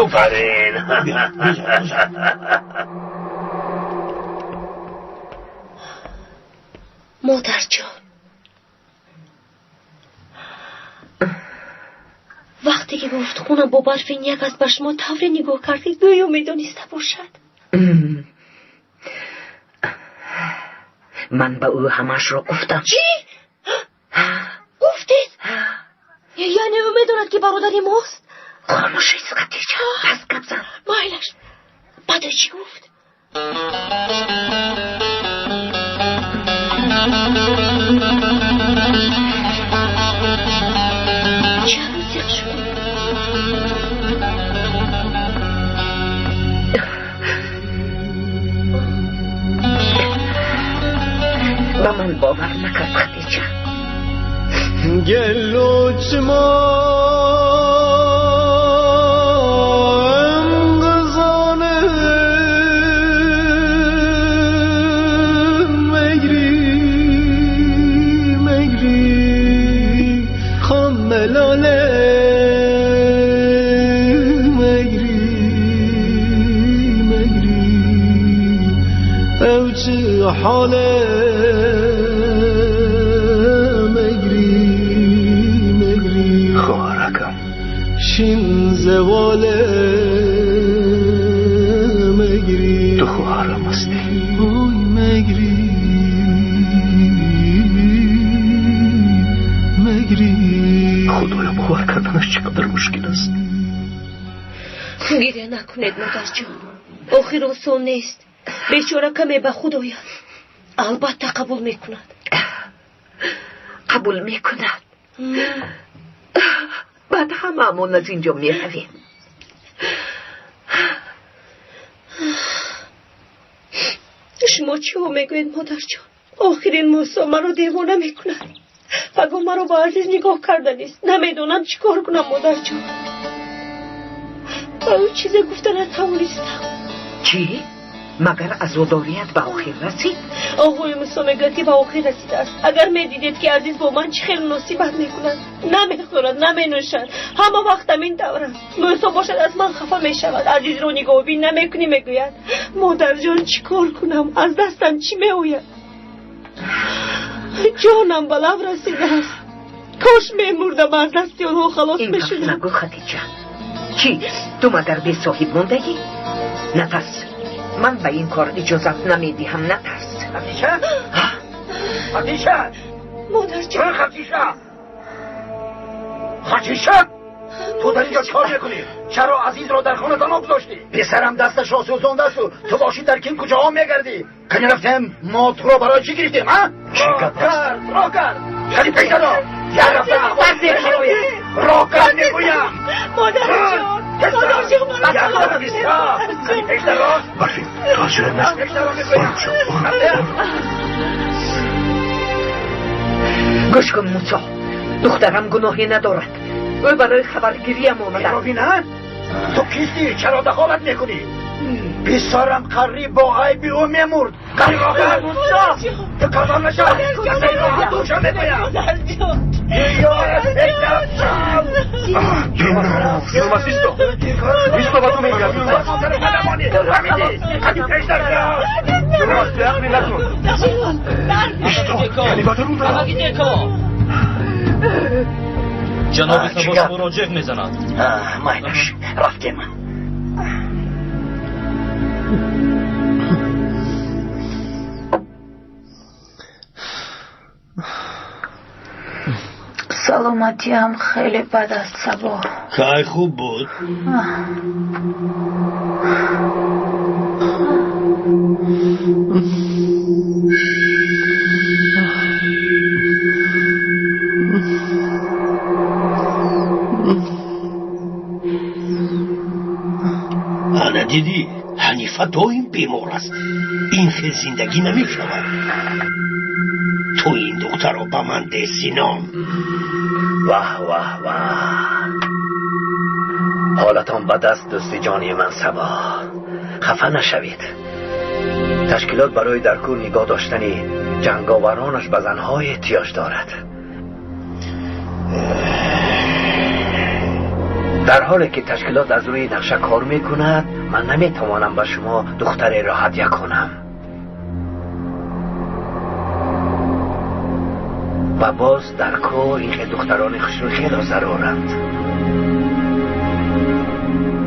Офарин. Бیا, бизан, бизан. Модарҷон, вақте ки гуфт хунам бо барфин як аст, ба шумо тавре нигоҳ кард, ки гӯё медониста бошад. Ман ба ӯ ҳамаашро гуфтам. Чӣ гуфтед? Яъне ӯ медонад, ки бародари мост? Хомӯш ист, Хадича, пас гап зан. Майлаш, баъд ӯ чӣ гуфт? Чаро зиқ шудӣ? Ба ман бовар накард, Хадича. Гело чмам ғазоне мегри, мегри, хамелале мегри, мегри, эв чи ҳоле мегри, мегри, хоҳаракам. Шин зеволе мегри, ту хоҳарам ҳастӣ. Ой, мегри, мегри. Худоё, бовар карданаш чӣ қадар мушкил аст. Гиря накунед, модарҷон, охир осон нест. Бечора каме ба худ ояд, албатта қабул мекунад. Қабул мекунад. Баъд ҳамаамон аз инҷо меравем. Шумо чиҳо мегӯед, модарҷон? Охир ин Мусо маро девона мекунад. Паго маро ба Азиз нигоҳ карданист. Намедонам чӣ кор кунам, модарҷон. Ба ӯ чизе гуфта натавонистам. Чӣ? Магар азодорият ба охир расид? Оғои Мусо мегӯяд, ки ба охир расидааст. Агар медидед, ки Азиз бо ман чӣ хел муносибат мекунад. Намехӯрад, наменӯшад, ҳама вақт ҳамин тавр аст. Мусо бошад, аз ман хафа мешавад. Азизро нигоҳбин намекунӣ, мегӯяд. Модарҷон, чӣ кор кунам? Аз дастам чӣ меояд? Ҷонам ба лаб расидааст. Кош мемурдам, аз дасти онҳо халос Ин гап мешудам. нагӯ, Хадича. Чӣ, ту магар бесоҳиб мондаӣ? Натарс, ман ба ин кор иҷозат намедиҳам. Натарс. Хадича? Хадича! Модарҷон! Хадича! Хадича! Ту дар инҷо чикор мекунӣ? Чаро Азизро дар хона танҳо гузоштӣ? Писарам дасташро сӯзондасту ту бошӣ дар ким куҷоҳо мегардӣ? Кани рафтем, мо туро барои чӣ гирифтем, а? Чӣ гап аст? Роҳ кард! Кани пеш даро! Як рафта роҳ кард мегӯям! Модарҷон! Модарҷон, маро Як рафта биста! Кани пеш даро! Барфин, ту аз ҷоят нашав. Пеш даро мегӯям! Ором шав, ором, ором. Гӯш кун, Мусо, духтарам гуноҳе надорад. Ӯ барои хабаргириам омада. Меҳробина? Ту кистӣ? Чаро дахолат мекунӣ? Писарам қариб бо айби ӯ мемурд. Қариб роҳ ту калон нашав. Душа мегӯям. Юлмас, исто! Исто, ба ту мегӯям, Юлмас! Юлмас, беақлӣ накун! Исто, яъне ба дарун дарав! Ҷаноби Сабо шуморо ҷеғ мезанад. Майлаш, рафтем. Саломатиам хеле бад аст, Сабо. Кай хуб буд? Ана дидӣ, Ҳанифа доим бемор аст. Ин хел зиндагӣ намешавад. Ту ин духтарро ба ман деҳ, Синон. Ваҳ, ваҳ, ваҳ, ҳолатон бад аст, дӯсти ҷони ман Сабо. Хафа нашавед. Ташкилот барои дар кӯр нигоҳ доштани ҷанговаронаш ба занҳо эҳтиёҷ дорад. Дар ҳоле ки ташкилот аз рӯи нақша кор мекунад, ман наметавонам ба шумо духтареро ҳадя кунам. Ва боз дар кор ин хел духтарони хушрӯ хело заруранд.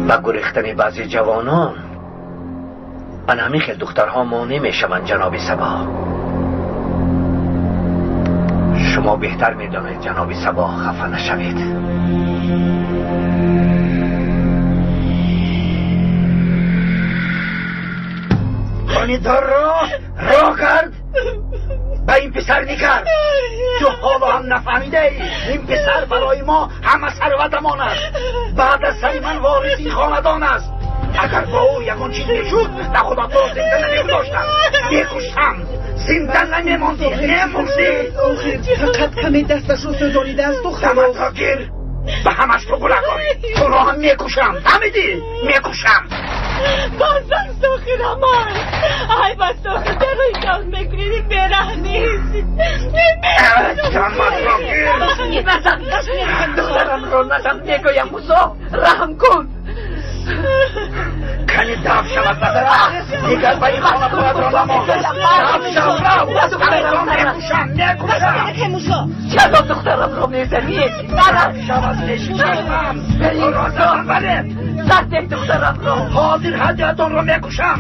Ба гурехтани баъзе ҷавонон ан ҳамин хел духтарҳо монеъ мешаванд, ҷаноби Сабо. Шумо беҳтар медонед, ҷаноби Сабо, хафа нашавед. Помидорро ро кард, ба ин писар никард. Ту ҳоло ҳам нафаҳмидаӣ, ин писар барои мо ҳама сарватамон аст. Баъд аз сари ман вориси ин хонадон аст. Агар бо ӯ ягон чиз мешуд, на худо туро зинда намегузоштам, мекуштам. Зинда намемондӣ, мемурдӣ. Фақат каме дасташро сӯзонидаасту халос. Даматро гир, ба ҳамаш ту гунаҳкорӣ. Туро ҳам мекушам, фаҳмидӣ? Мекушам. Бас аст охир, Амал. Ай, бас охир, чаро ин тавр мекунед? Ин бераҳм нест. Даматро гир. Назан, духтарамро назан, мегӯям, Мусо, раҳм кун. Кани даф шавад ба дарахт, дигар ба ин хона бояд намон. Даф шав, рав, ҳамаро мекушам, мекушам. Мусо, чаро духтарамро мезанӣ? Даф шавад пеши чашмам. Туро задам, бале. Задем духтарамро. Ҳозир ҳадиятонро мекушам.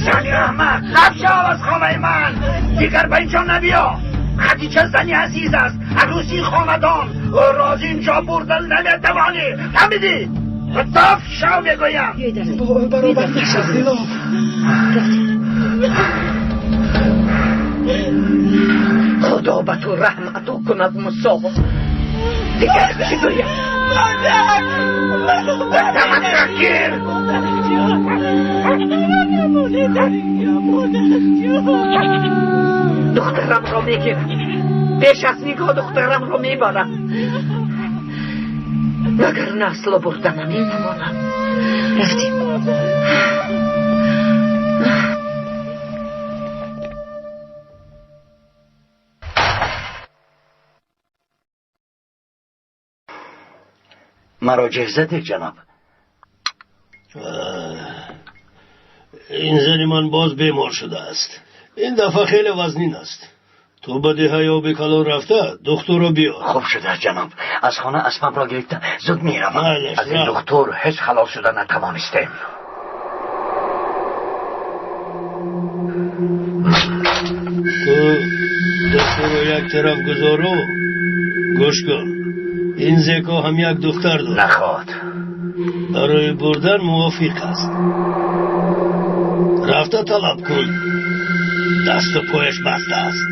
Зани аҳмақ, даф шав аз хонаи ман. Дигар ба инҷо набиё. Хадича зани азиз аст, арӯси хонадон. Ӯро аз инҷо бурдан наметавонӣ. Фаҳмидӣ? Даф шав, мегӯям. Баробар нашав, Дилов. Худо ба ту раҳм ато кунад, Мусо. Дигар чӣ гӯям? Даматро гир. Духтарамро мегирам. Пеш аз нигоҳ духтарамро мебарам. Вагарна асло бурда наметавонам. Рафтем. Маро ҷеғ задед, ҷаноб. Ин зани ман боз бемор шудааст. Ин дафъа хеле вазнин аст. Ту ба деҳаи оби калон рафта духтурро биёр. Хуб шудааст, ҷаноб. Аз хона аспамро гирифта зуд меравам. Майлаш, Аз ин рав. духтур ҳеҷ халос шуда натавонистем. Ту духтурро як тараф гузору гӯш кун. Ин зеко ҳам як духтар дорад. Наход. Барои бурдан мувофиқ аст. Рафта талаб кун. Дасту пояш баста аст.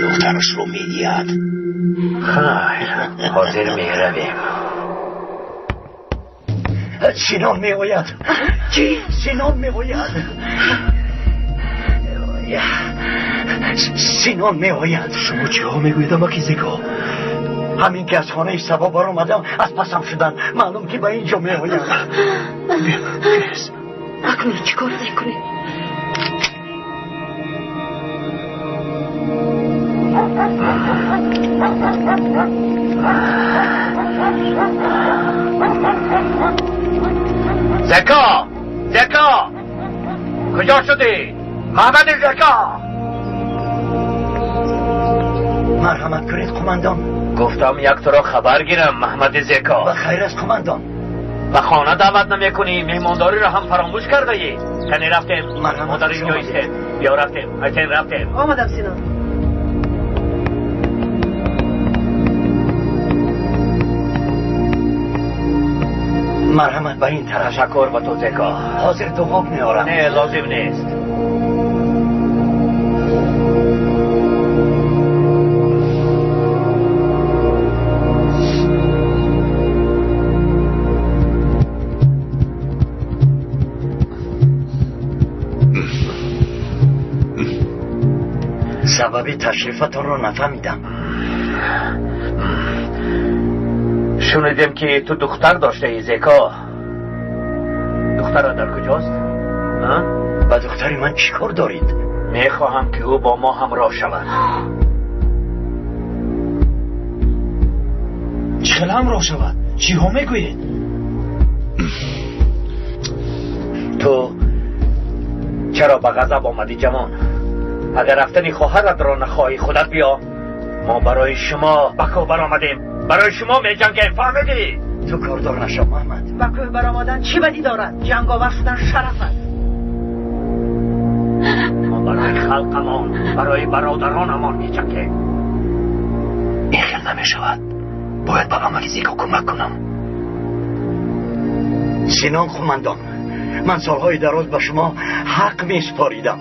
Духтарашро медиҳад. Хайр, ҳозир меравем. Синон меояд. Чӣ? Синон меояд. Синон меояд. Шумо чиҳо мегӯед, амаки Зеко? Ҳамин ки аз хонаи Сабо баромадам, аз пасам шуданд. Маълум ки ба ин ҷо меоянд. Акнун чӣ кор мекунем? Зеко! Зеко! Куҷо шудӣ? Маҳмади Зеко! Марҳамат кунед, қумандон. Гуфтам як туро хабар гирам, Маҳмади Зеко. Ба хайр аст, қумандон. Ба хона даъват намекунӣ, меҳмондориро ҳам фаромӯш кардаӣ. Кане рафтем. Марҳамат. Модар инҷо истед. Биё рафтем. Айтен рафтем. Омадам, Синон. Марҳамат ба ин тараф. Ташаккур ба ту, Зеко. Ҳозир дуғоб меорам. Не, лозим нест. Сабаби ташрифатонро нафаҳмидам. Шунидем ки ту духтар доштаӣ, Зеко. Духтарат дар куҷост? Ба духтари ман чӣ кор доред? Мехоҳам ки ӯ бо мо ҳамроҳ шавад. Чӣ хел ҳамроҳ шавад? Чиҳо мегӯед? Ту чаро ба ғазаб омадӣ, ҷавон? Агар рафтани хоҳаратро нахоҳӣ, худат биё. Мо барои шумо ба кӯҳ баромадем, барои шумо меҷангем, фаҳмидӣ? Ту кордор нашав, Маҳмад. Ба кӯҳ баромадан чӣ бадӣ дорад? Ҷанговар шудан шараф аст. Мо барои халқамон, барои бародаронамон меҷангем. Ин хел намешавад. Бояд ба амаки Зеко кӯмак кунам. Синон қумандон, ман солҳои дароз ба шумо ҳақ месупоридам.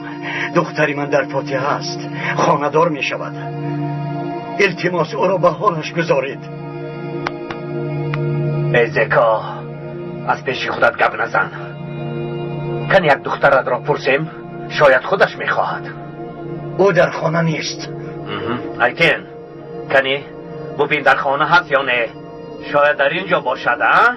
Духтари ман дар фотиҳа аст, хонадор мешавад. Илтимос, ӯро ба ҳолаш гузоред. Эй Зеко, аз пеши худат гап назан. Кан як духтаратро пурсем, шояд худаш мехоҳад. Ӯ дар хона нест. Айтен, кани бубин дар хона ҳаст ё не. Шояд дар ин ҷо бошад, а?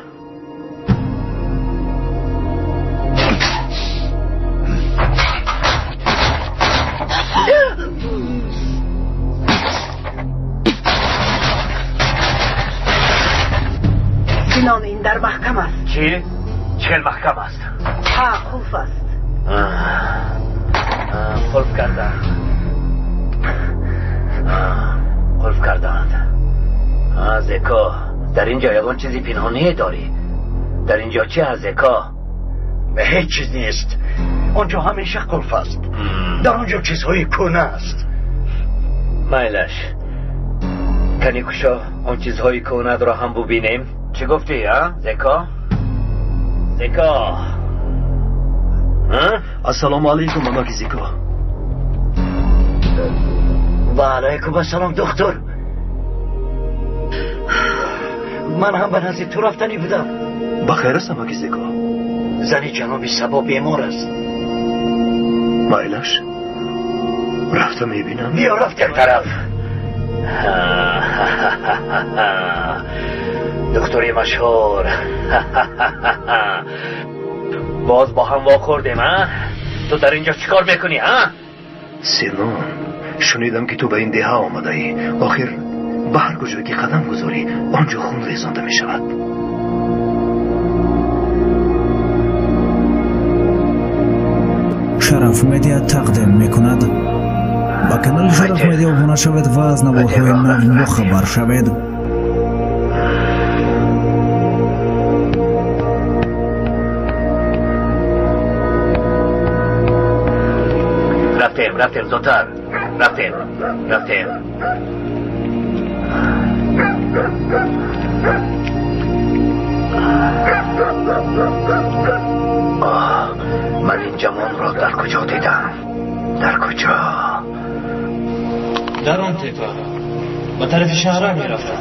Синон, ин дар маҳкам аст. Чӣ? Чӣ хел маҳкам аст? Ҳа, қулф аст. Қулф карданд. Қулф карданд. Зеко, дар ин ҷо ягон чизи пинҳоние дорӣ? Дар ин ҷо чӣ ҳаст, Зеко? Ҳеҷ чиз нест. Он ҷо ҳамеша қулф аст. Дар он ҷо чизҳои кӯна аст. Майлаш, кани кушо он чизҳои кӯнатро ҳам бубинем. Чӣ гуфтӣ, а Зеко? Зеко, Ассалому алайкум, амаки Зеко. Ва алайкум ассалом, духтур. Ман ҳам ба назди ту рафтанӣ будам. Ба хайр аст, амаки Зеко? Зани ҷаноби Сабо бемор аст. Майлаш, рафта мебинам. Биё рафтем. Як тараф. Духтури машҳур, боз бо ҳам вохӯрдем, а? Ту дар ин ҷо чӣ кор мекунӣ, а? Синон, шунидам ки ту ба ин деҳа омадаӣ. Охир ба ҳар куҷое ки қадам гузорӣ, он ҷо хун резонда мешавад. Шараф Медиа тақдим мекунад. Ба канали Шараф Медиа обуна шавед ва аз наворҳои нав бохабар шавед. Рафтем, рафтем, зудтар рафтем, рафтем. Ман ин ҷавонро дар куҷо дидам? Дар куҷо? Дар он тепа ба тарафи шаҳра мерафтам.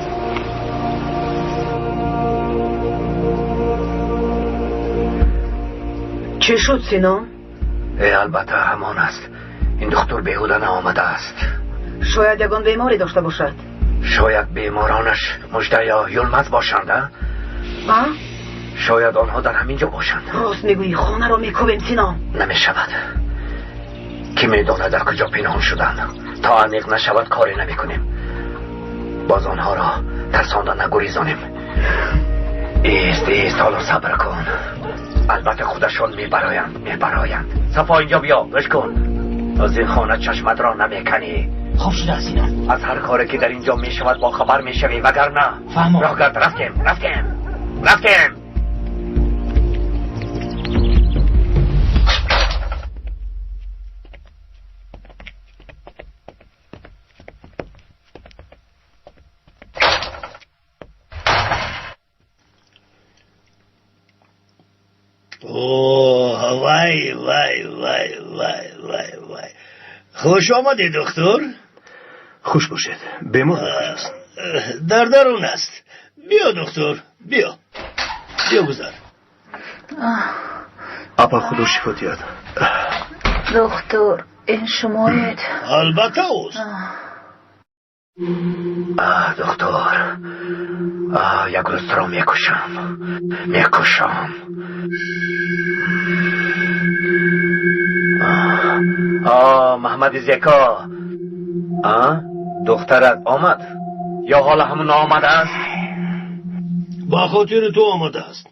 Чӣ шуд, Синон? Э, албатта ҳамон аст. Ин духтур беҳуда наомадааст. Шояд ягон беморӣ дошта бошад. Шояд беморонаш Мужда ё Юлмаз бошанд, а? А? Шояд онҳо дар ҳамин ҷо бошанд. Рост мегӯӣ, хонаро мекӯбем, Синон. Намешавад. Кӣ медонад дар куҷо пинҳон шуданд. То аниқ нашавад коре намекунем. Боз онҳоро тарсонда нагурезонем. Ист, ист, ҳоло сабр кун. Албатта худашон мебароянд, мебароянд. Сафо, инҷо биё, гӯш кун. Аз ин хона чашматро намеканӣ. Хуб шудааст, Синон. Аз ҳар коре ки дар инҷо мешавад бохабар мешавӣ, вагарна. Фаҳмом. Роҳгард, рафтем, рафтем, рафтем. Оҳ, вай, вай, вай, вай, вай, вай. Хуш омадӣ, духтур. Хуш бошед. Бемор дар куҷост? Дар дарун аст. Биё, духтур, биё. Биё, гузар. Апа, худо шифо диҳад. Духтур, ин шумоед? Албатта, ӯст. Аҳ, духтур, аҳ, як рӯз туро мекушам, мекушам. О, Маҳмади Зеко, а, духтарат омад ё ҳоло ҳамон омадааст? Ба хотири ту омадааст.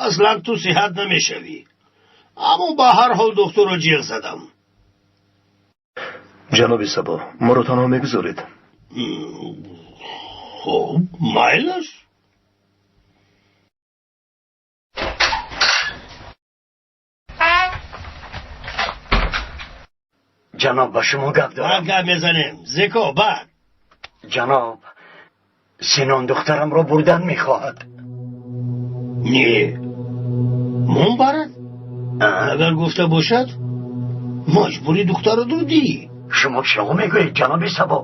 Аслан ту сиҳат намешавӣ, аммо ба ҳар ҳол духтурро ҷиғ задам. Ҷаноби Сабо, моро танҳо мегузоред? Хуб, майл аст. Ҷаноб, ба шумо гап дорам. Баъд гап мезанем, Зеко, баъд. Ҷаноб, Синон духтарамро бурдан мехоҳад. Не, мон барад. Агар гуфта бошад, маҷбури духтарро додӣ. Шумо чиҳо мегӯед, ҷаноби Сабо?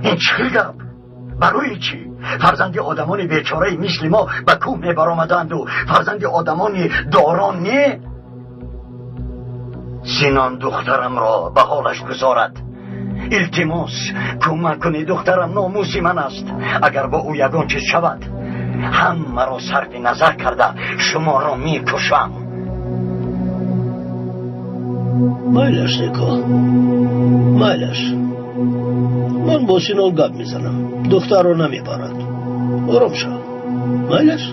Ин чӣ хел гап? Барои чӣ? Фарзанди одамони бечораи мисли мо ба кӯҳ мебаромаданду фарзанди одамони дорон не? Синон духтарамро ба ҳолаш гузорад. Илтимос, кӯмак кунед, духтарам номуси ман аст. Агар бо ӯ ягон чиз шавад, ҳамаро сарфи назар карда шуморо мекушам. Майлаш, Зеко, майлаш. Ман бо Синон гап мезанам. Духтарро намебарад. Ором шав. Майлаш?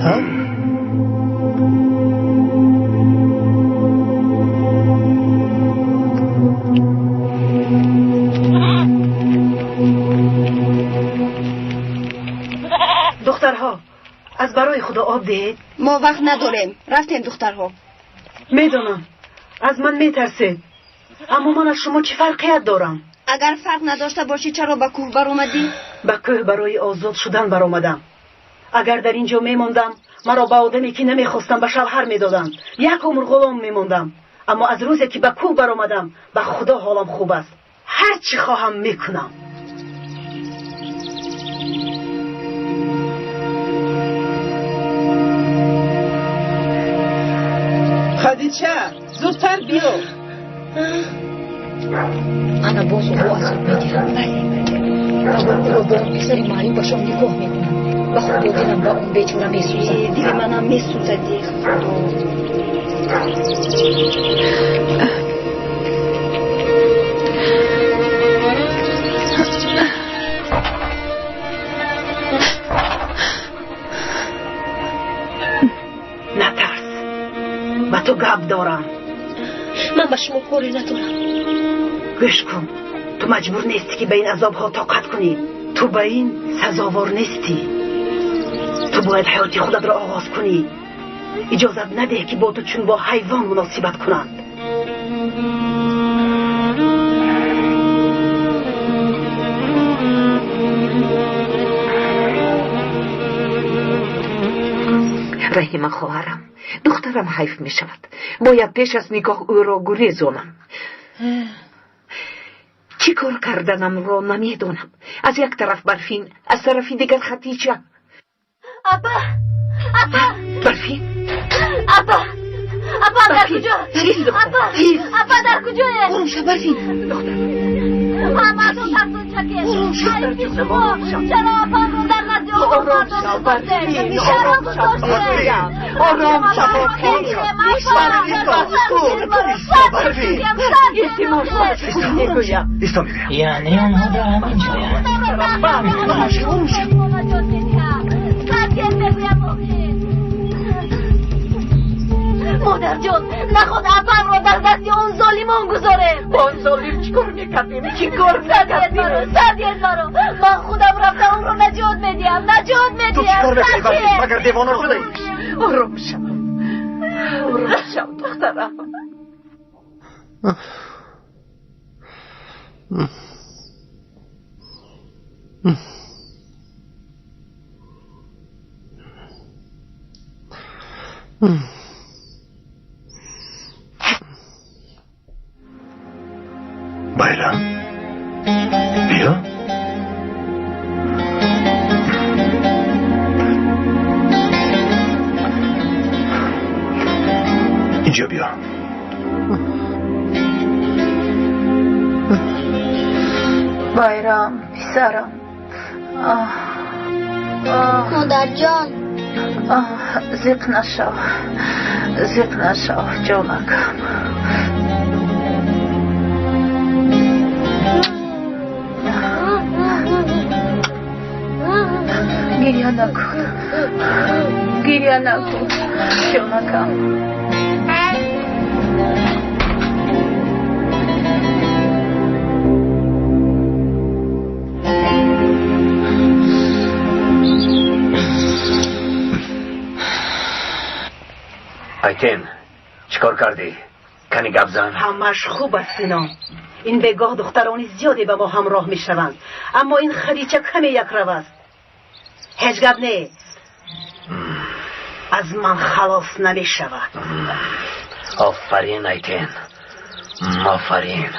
Ҳа? Духтарҳо, аз барои худо об диҳед. Мо вақт надорем. Рафтем, духтарҳо. Медонам, аз ман метарсед, аммо ман аз шумо чӣ фарқият дорам? Агар фарқ надошта бошӣ, чаро ба кӯҳ баромадӣ? Ба кӯҳ барои озод шудан баромадам. Агар дар ин ҷо мемондам, маро ба одаме ки намехостам ба шавҳар медоданд. Як умр ғулом мемондам. Аммо аз рӯзе ки ба кӯҳ баромадам, ба худо ҳолам хуб аст. Ҳар чӣ хоҳам мекунам. Хадича, зудтар биё. Ана боз ӯ азоб медиҳад. Бале, ӯро бо он писари маъюбашон нигоҳ мекунам. Ба худо дилам ба он бечора месӯзад. Дили манам месӯзад, худо. Натарс, ба ту гап дорам. Ман ба шумо коре надорам. Гӯш кун, ту маҷбур нестӣ ки ба ин азобҳо тоқат кунӣ. Ту ба ин сазовор нестӣ. Ту бояд ҳаёти худатро оғоз кунӣ. Иҷозат надеҳ ки бо ту чун бо ҳайвон муносибат кунанд. Раҳима хоҳарам, духтарам ҳайф мешавад. Бояд пеш аз нигоҳ ӯро гурезонам. Чӣ кор карданамро намедонам. Аз як тараф Барфин, аз тарафи дигар Хатича. Апа, апа, Барфин, апа, апа дар куҷо? Чиз, духтар, Апа, чиз. апа дар куҷояст? Ором шав, Барфин. Духтар, Ҳаматон тарсончакед. Айби шумо. Чаро апамро дар назди он мардон гузоштед? Чаро гузоштед? Ором шав, Исто мегӯям. Яъне онҳо дар ҳамин ҷоянд. Модарҷон, наход апамро дар дасти он золимон гузорем. Он золим чӣ кор мекардем? Чӣ кор мекардем? Садед маро. Ман худам рафта онро наҷот медиҳам. Наҷот Ту чӣ кор медиҳам. мекунӣ, Барфин? Магар девона шудаӣ? Ором шав. Ором шав, духтарам. Байрам, биё. Инҷо биё. Байрам, писарам. Оҳ, оҳ. Модарҷон. Оҳ, зиқ нашав. Зиқ нашав, ҷонакам. Гирья накун. Гирья накун, ҷонакам. Айтен, чӣ кор кардӣ? Кани гап зан. Ҳамааш хуб аст, Синон. Ин бегоҳ духтарони зиёде ба мо ҳамроҳ мешаванд, аммо ин Хадича каме якрав аст. Ҳеҷ гап не, аз ман халос намешавад. Офарин, Айтен, офарин.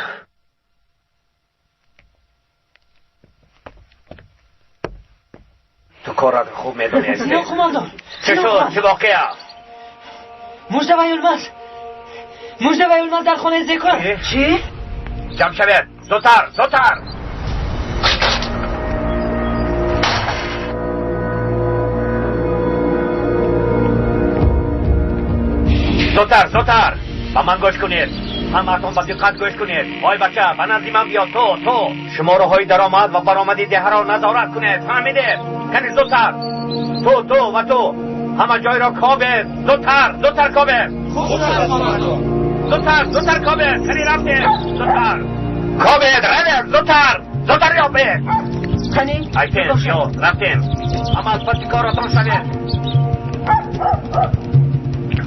Ту корат хуб медонӣ. Синон қумондон. Чӣ шуд? Чӣ воқеа? Мужда ва Юлмаз. Мужда ва Юлмаз дар хонаи Зеко. Чӣ? Ҷамъ шавед, зудтар, зудтар. Зудтар, зудтар, ба ман гӯш кунед. Ҳамаатон ба диққат гӯш кунед. Ой бача, ба назди ман биё. Ту, ту шумораҳои даромад ва баромади деҳаро назорат кунед, фаҳмидед? Кани зудтар. Ту, ту ва ту ҳама ҷойро кобед. Зудтар, зудтар кобед. Зудтар, зудтар кобед. Кани рафтем. Зудтар кобед, равед. Зудтар, зудтар ёбед. Кани. Айтен, биё, рафтем. Ҳама аз паси коратон шавед.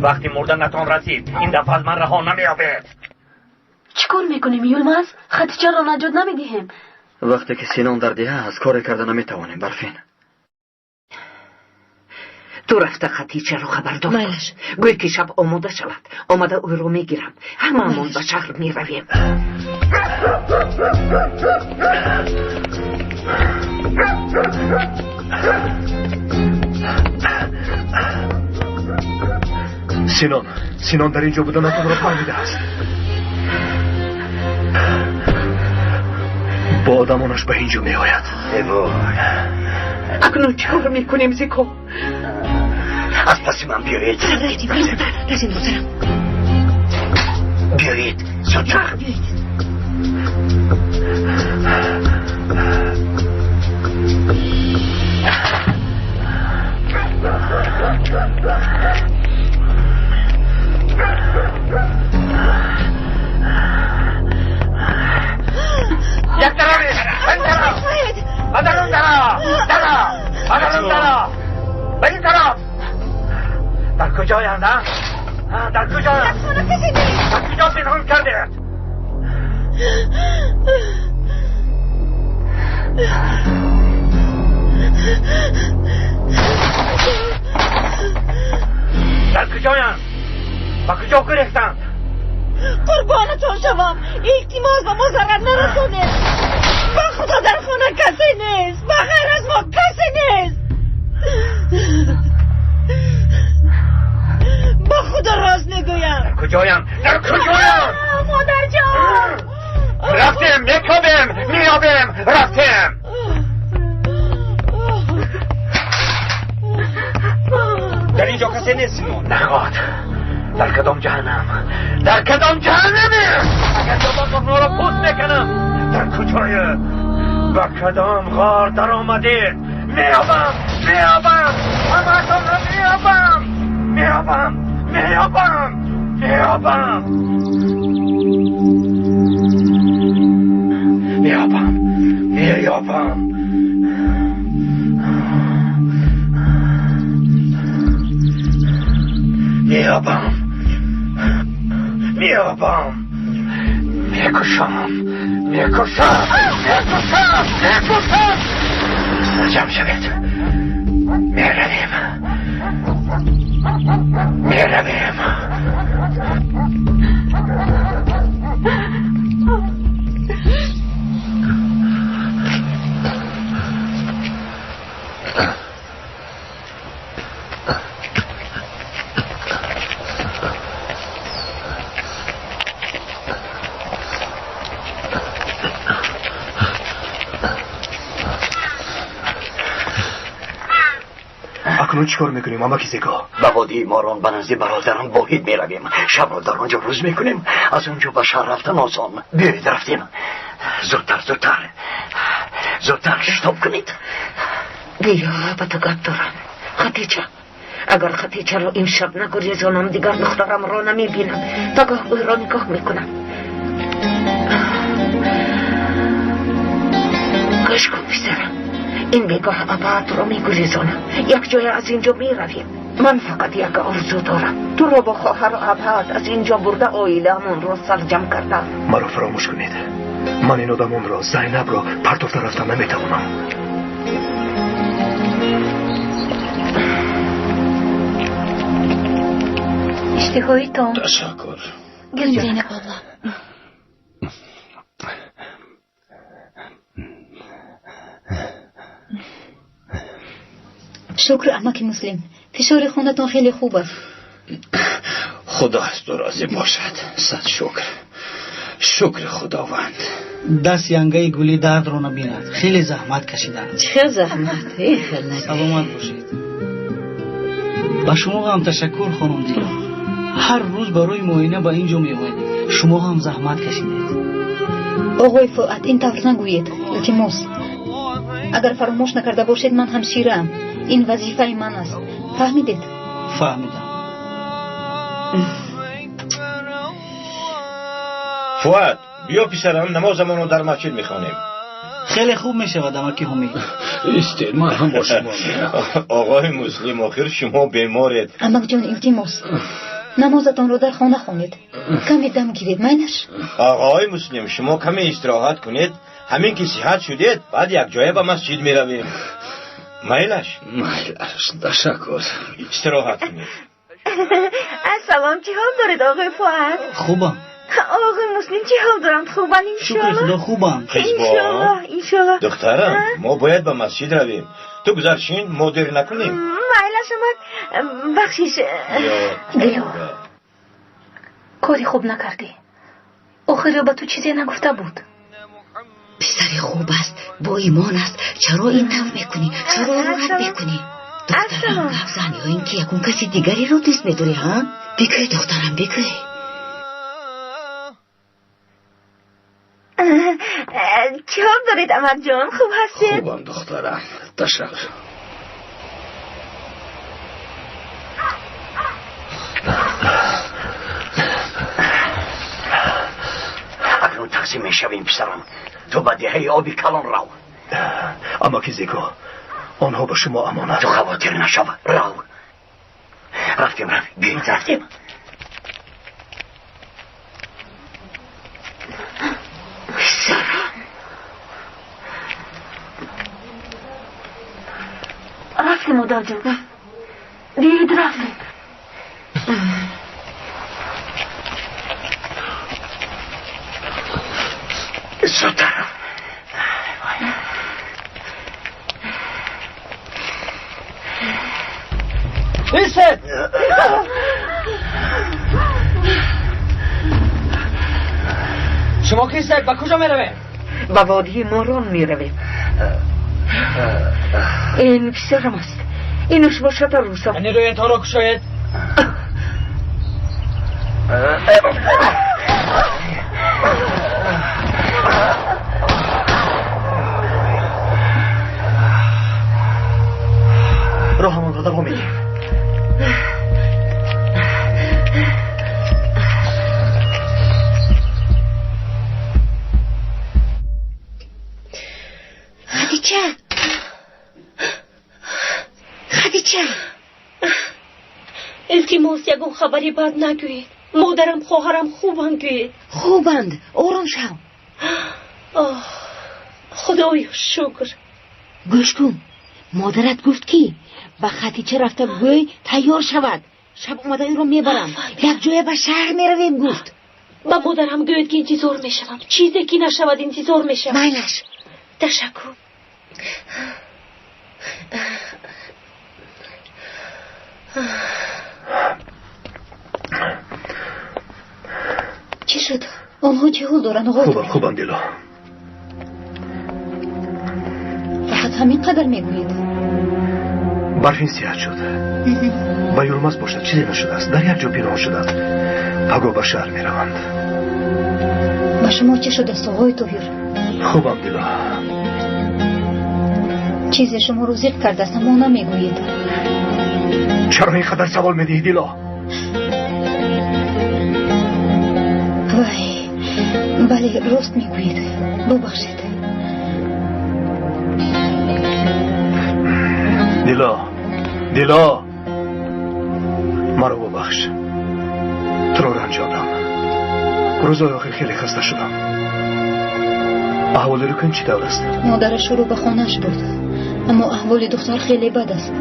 Вақти мурданатон расид, ин дафъа аз ман раҳо намеёбед. Чӣ кор мекунем, Юлмаз? Хатичаро наҷот намедиҳем. Вақте ки Синон дар деҳа аст, коре карда наметавонем, Барфин. Ту рафта Хатичаро хабардор кун. Гӯй ки шаб омода шавад. Омада ӯро мегирам. Ҳамаамон ба шаҳр меравем. Синон, Синон дар ин ҷо буданатонро фаҳмидааст. Бо одамонаш ба ин ҷо меояд. Эвой. Акнун чӣ кор мекунем, Зико? Аз паси ман биёед. Рафтем, духтарам. Биёед, зудтар. Як тараф, ин тараф. Ба дарун даро, даро, ба дарун даро. Ба ин тараф. Дар куҷоянд, а? Дар куҷоянд? Дар куҷо пинҳон кардед? Дар куҷоянд? Ба куҷо гурехтанд? Қурбонатон шавам, илтимос, ба мо зарар нарасонед. Ба худо дар хона касе нест, ба ғайр аз мо касе нест. Ба худо рост мегӯям. Дар куҷоянд? Дар куҷоянд? Модарҷон! Рафтем, мекобем, меёбем, рафтем. Дар инҷо касе нест, Симон. Наход. Дар кадом ҷаҳаннам? Дар кадом ҷаҳаннаме? Агар ёбам онҳоро пӯст мекунам. Дар куҷое? Ба кадом ғор даромадед? Меёбам, меёбам, ҳамаатонро меёбам, меёбам, меёбам, меёбам, меёбам, меёбам. Меёбам, меёбам, мекушам, мекушам, мекушам, мекушам. Ҷамъ шавед, меравем, меравем. Акнун чӣ кор мекунем, амаки Зеко? Ба водии Морон ба назди бародарам Воҳид меравем. Шабро дар он ҷо рӯз мекунем. Аз он ҷо ба шаҳр рафтан осон. Биёед, рафтем. Зудтар, зудтар, зудтар, шитоб кунед. Биё, ба ту гап дорам. Хатича, агар Хатичаро имшаб нагурезонам, дигар духтарамро намебинам. Пагоҳ ӯро нигоҳ мекунам. Гӯш кун, писарам, ин бегоҳ абадро мегурезонам. Як ҷоя аз инҷо меравем. Ман фақат як орзу дорам: туро бо хоҳару абад аз инҷо бурда, оилаамонро сарҷам кардам. Маро фаромӯш кунед. Ман ин одамонро, Зайнабро партофта рафта наметавонам. Иштиҳоитон. Ташаккур. Гирм, Зайнаб абла. Шукр, амаки Муслим, фишори хунатон хеле хуб аст. Худо аз ту розӣ бошад. Сад шукр, шукри Худованд. Даст янгаи гули дардро набинад. Хеле заҳмат кашиданд. Чӣ хел заҳмат, э хел набинад. Саломат бошед. Ба шумо ҳам ташаккур, хонум Дило. Ҳар рӯз барои муоина ба ин ҷо меоед. Шумо ҳам заҳмат кашидед. Оғои Фуат, ин тавр нагӯед, илтимос. Агар фаромӯш накарда бошед, ман ҳамшираам. Ин вазифаи ман аст, фаҳмидед? Фаҳмидам. Фуат, биё писарам, намозамонро дар масҷид мехонем. Хеле хуб мешавад, амаки Ҳумид. Истед, ман ҳам бо шумо меравам. Оғои Муслим, охир шумо беморед. Амакҷон, илтимос, намозатонро дар хона хонед. Каме дам гиред, майлаш? Оғои Муслим, шумо каме истироҳат кунед. Ҳамин ки сиҳат шудед, баъд якҷоя ба масҷид меравем. Майлаш? Майлаш, ташаккур. Истироҳат кунед. Ассалом, чӣ ҳол доред, оғои Фуат? Хубам. Оғои Муслим чӣ ҳол доранд? Хубанд, Шукри иншоалло? Худо, хубам. Иншоалло, иншоалло. Духтарам, мо бояд ба масҷид равем. Ту гузаршин, мо дер накунем. Майлаш, амак, бахшиш. Дило, кори хуб накардӣ. Охир ба ту чизе нагуфта буд. Писари хуб аст, боимон аст. Чаро ин тавр мекунӣ? Чаро ӯро рад мекунӣ? Духтарам, гап зан, ё ин ки ягон каси дигареро дӯст медорӣ, ҳа? Бигӯй, духтарам, бигӯй. Чӣ ҳол доред, амакҷон? Хуб ҳастед? Хубам, духтарам, ташаккур. Акнун тақсим мешавем, писарам. Ту ба деҳаи оби калон рав. Амаки Зеко, онҳо ба шумо амонат. Ту хавотир нашав, рав. Рафтем, рафтем, биёед, рафтем. Писарам, Рафтем, модарҷон. Биёед, рафтем. Зудтар. Истед! Шумо кистед? Ба куҷо меравем? Ба водии Морон меравем. Ин писарам аст. Инаш бошад арӯсам. Яъне рӯятонро кушоед. Роҳамонро давом медиҳем. Хадича, Хадича, илтимос, ягон хабари бад нагӯед. Модарам, хоҳарам хубанд, гӯед. Хубанд, ором шав. Оҳ, худоё шукр. Гӯш кун, модарат гуфт, ки ба Хадича рафта гӯй, тайёр шавад, шаб омада ӯро мебарам, якҷоя ба шаҳр меравем, гуфт. Ба модарам гӯед, ки интизор мешавам. Чизе ки нашавад, интизор мешавам. Майлаш. Ташаккур. Чӣ шуд? Онҳо чӣ ҳол доранд, оғои? Хубам, хубам, Дило. Фақат ҳамин қадар мегӯед? Барфин сиҳат шуд. Ба Юлмаз бошад, чизе нашудааст, дар як ҷо пинҳон шудааст. Пагоҳ ба шаҳр мераванд. Ба шумо чӣ шудааст, оғои Тоҳир? Хубам, Дило. Чизе шуморо зиқ кардааст, аммо намегӯед. Чаро ин қадар савол медиҳӣ, Дило? Вай, бале, рост мегӯед, бубахшед. Дило, Дило, маро бубахш, туро ранҷодам. Рӯзҳои охир хеле хаста шудам. Аҳволи Рукун чӣ тавр аст? Модараш ӯро ба хонааш бурд, аммо аҳволи духтар хеле бад аст.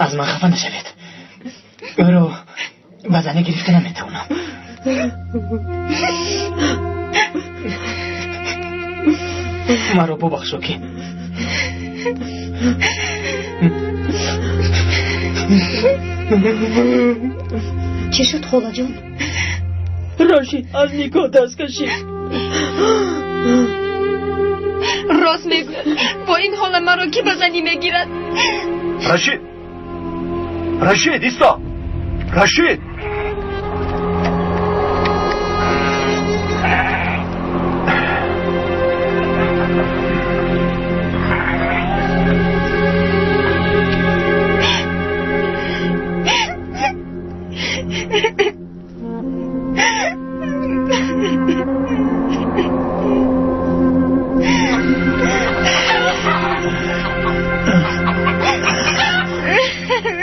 Аз ман хафа нашавед, ӯро ба занӣ гирифта наметавонам. Маро бубахшо, ки Чӣ шуд, холаҷон? Рашид аз никоҳ даст кашид. Рост мегӯяд, бо ин ҳола маро кӣ ба занӣ мегирад? Рашид, Рашид, исто! Рашид!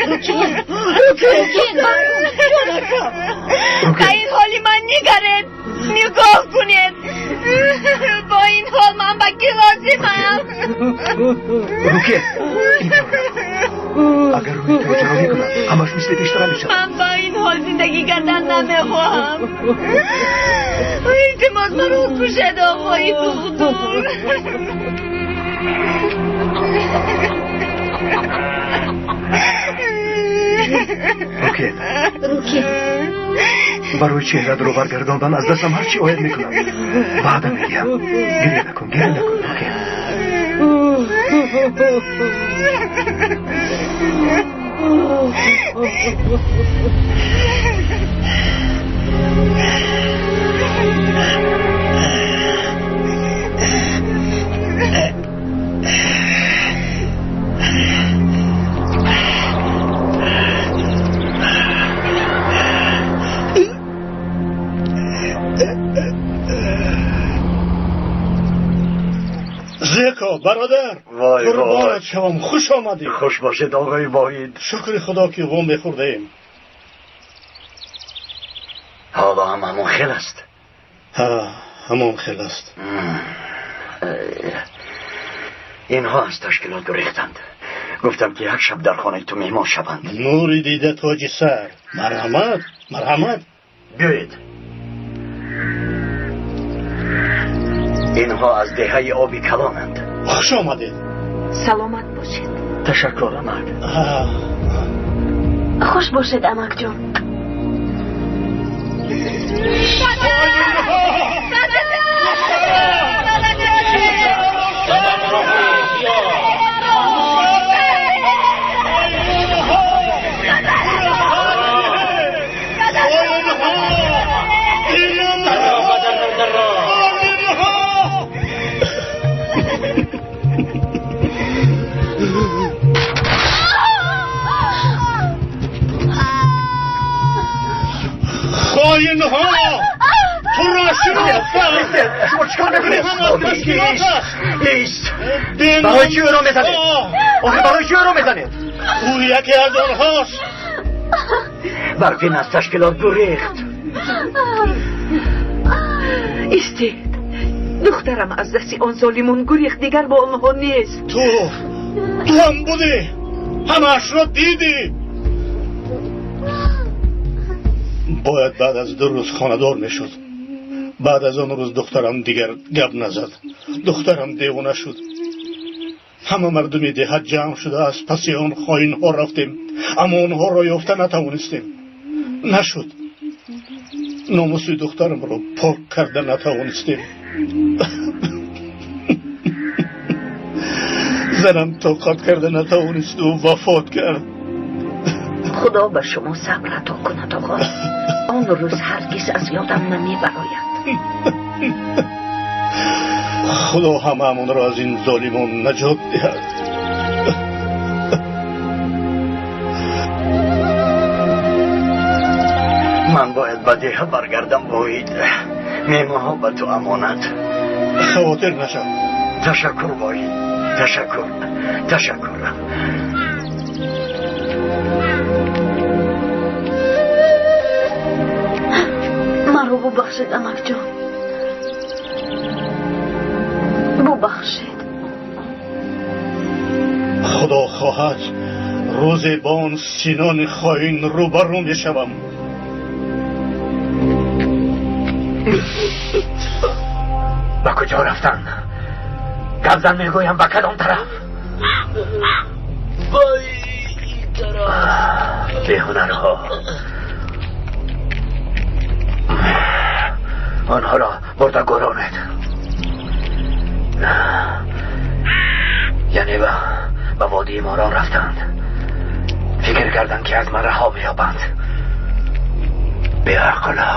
Рукин, Рукин, ҷонакам. Ба ин ҳоли ман нигаред, нигоҳ кунед. Бо ин ҳол ман ба кӣ лозимам? Рукия, агар рӯи туро ҷарроҳӣ кунанд, ҳамаш мисли пештара мешавад. Ман бо ин ҳол зиндагӣ кардан намехоҳам. Илтимос, маро кушед, оғои духтур. Рукия, Рукия, барои чеҳратро баргардондан аз дастам ҳар чӣ ояд мекунам. Ваъда медиҳам. Гиря накун, гиря накун, Рукия. Зеко, бародар, Вой, қурбонат шавам, хуш омадӣ. Хуш бошед, оғои Воҳид. Шукри Худо, ки ғум мехӯрдаем. Ҳоло ҳам ҳамон хел аст? Ҳа, ҳамон хел аст. Инҳо аз ташкилот гурехтанд. Гуфтам, ки як шаб дар хонаи ту меҳмон шаванд. Нури дида, тоҷи сар, марҳамат, марҳамат. Биёед. Инҳо аз деҳаи Оби Калонанд. Хуш омадед. Саломат бошед. Ташаккур, амак. Хуш бошед, амакҷон. Хоинҳо! Туро шинохтам! Шумо чӣ кор мекунед? Ист! Барои чӣ ӯро мезанед? Охир барои чӣ ӯро мезанед? Ӯ яке аз онҳост. Барфин аз ташкилот гурехт. Истед. Духтарам аз дасти он золимон гурехт, дигар бо онҳо нест. Ту ҳам будӣ, ҳамаашро дидӣ. Бояд баъд аз 2 рӯз хонадор мешуд. Баъд аз он рӯз духтарам дигар гап назад. Духтарам девона шуд. Ҳама мардуми деҳа ҷамъ шуда аз паси он хоинҳо рафтем, аммо онҳоро ёфта натавонистем. Нашуд. Номуси духтарамро пок карда натавонистем. Занам тоқат карда натавонисту вафот кард. Худо ба шумо сабр ато кунад, оғо. Он рӯз ҳаргиз аз ёдам намебарояд. Худо ҳамаамонро аз ин золимон наҷот диҳад. Ман бояд ба деҳа баргардам, Воҳид. Меҳмонҳо ба ту амонат. Хавотир нашав. Ташаккур, Воҳид. Ташаккур, ташаккур. Маро бубахшед, амакҷон. Бубахшед. Худо хоҳад рӯзе бо он синони хоин рӯбарӯ мешавам. Ба куҷо рафтанд? Гап зан, мегӯям, ба кадом тараф? Ба ин тараф. Беҳунарҳо. Онҳоро бурда гуронед. Яъне ба водии морон рафтанд. Фикр карданд, ки аз ман раҳо меёбанд. Беақлҳо.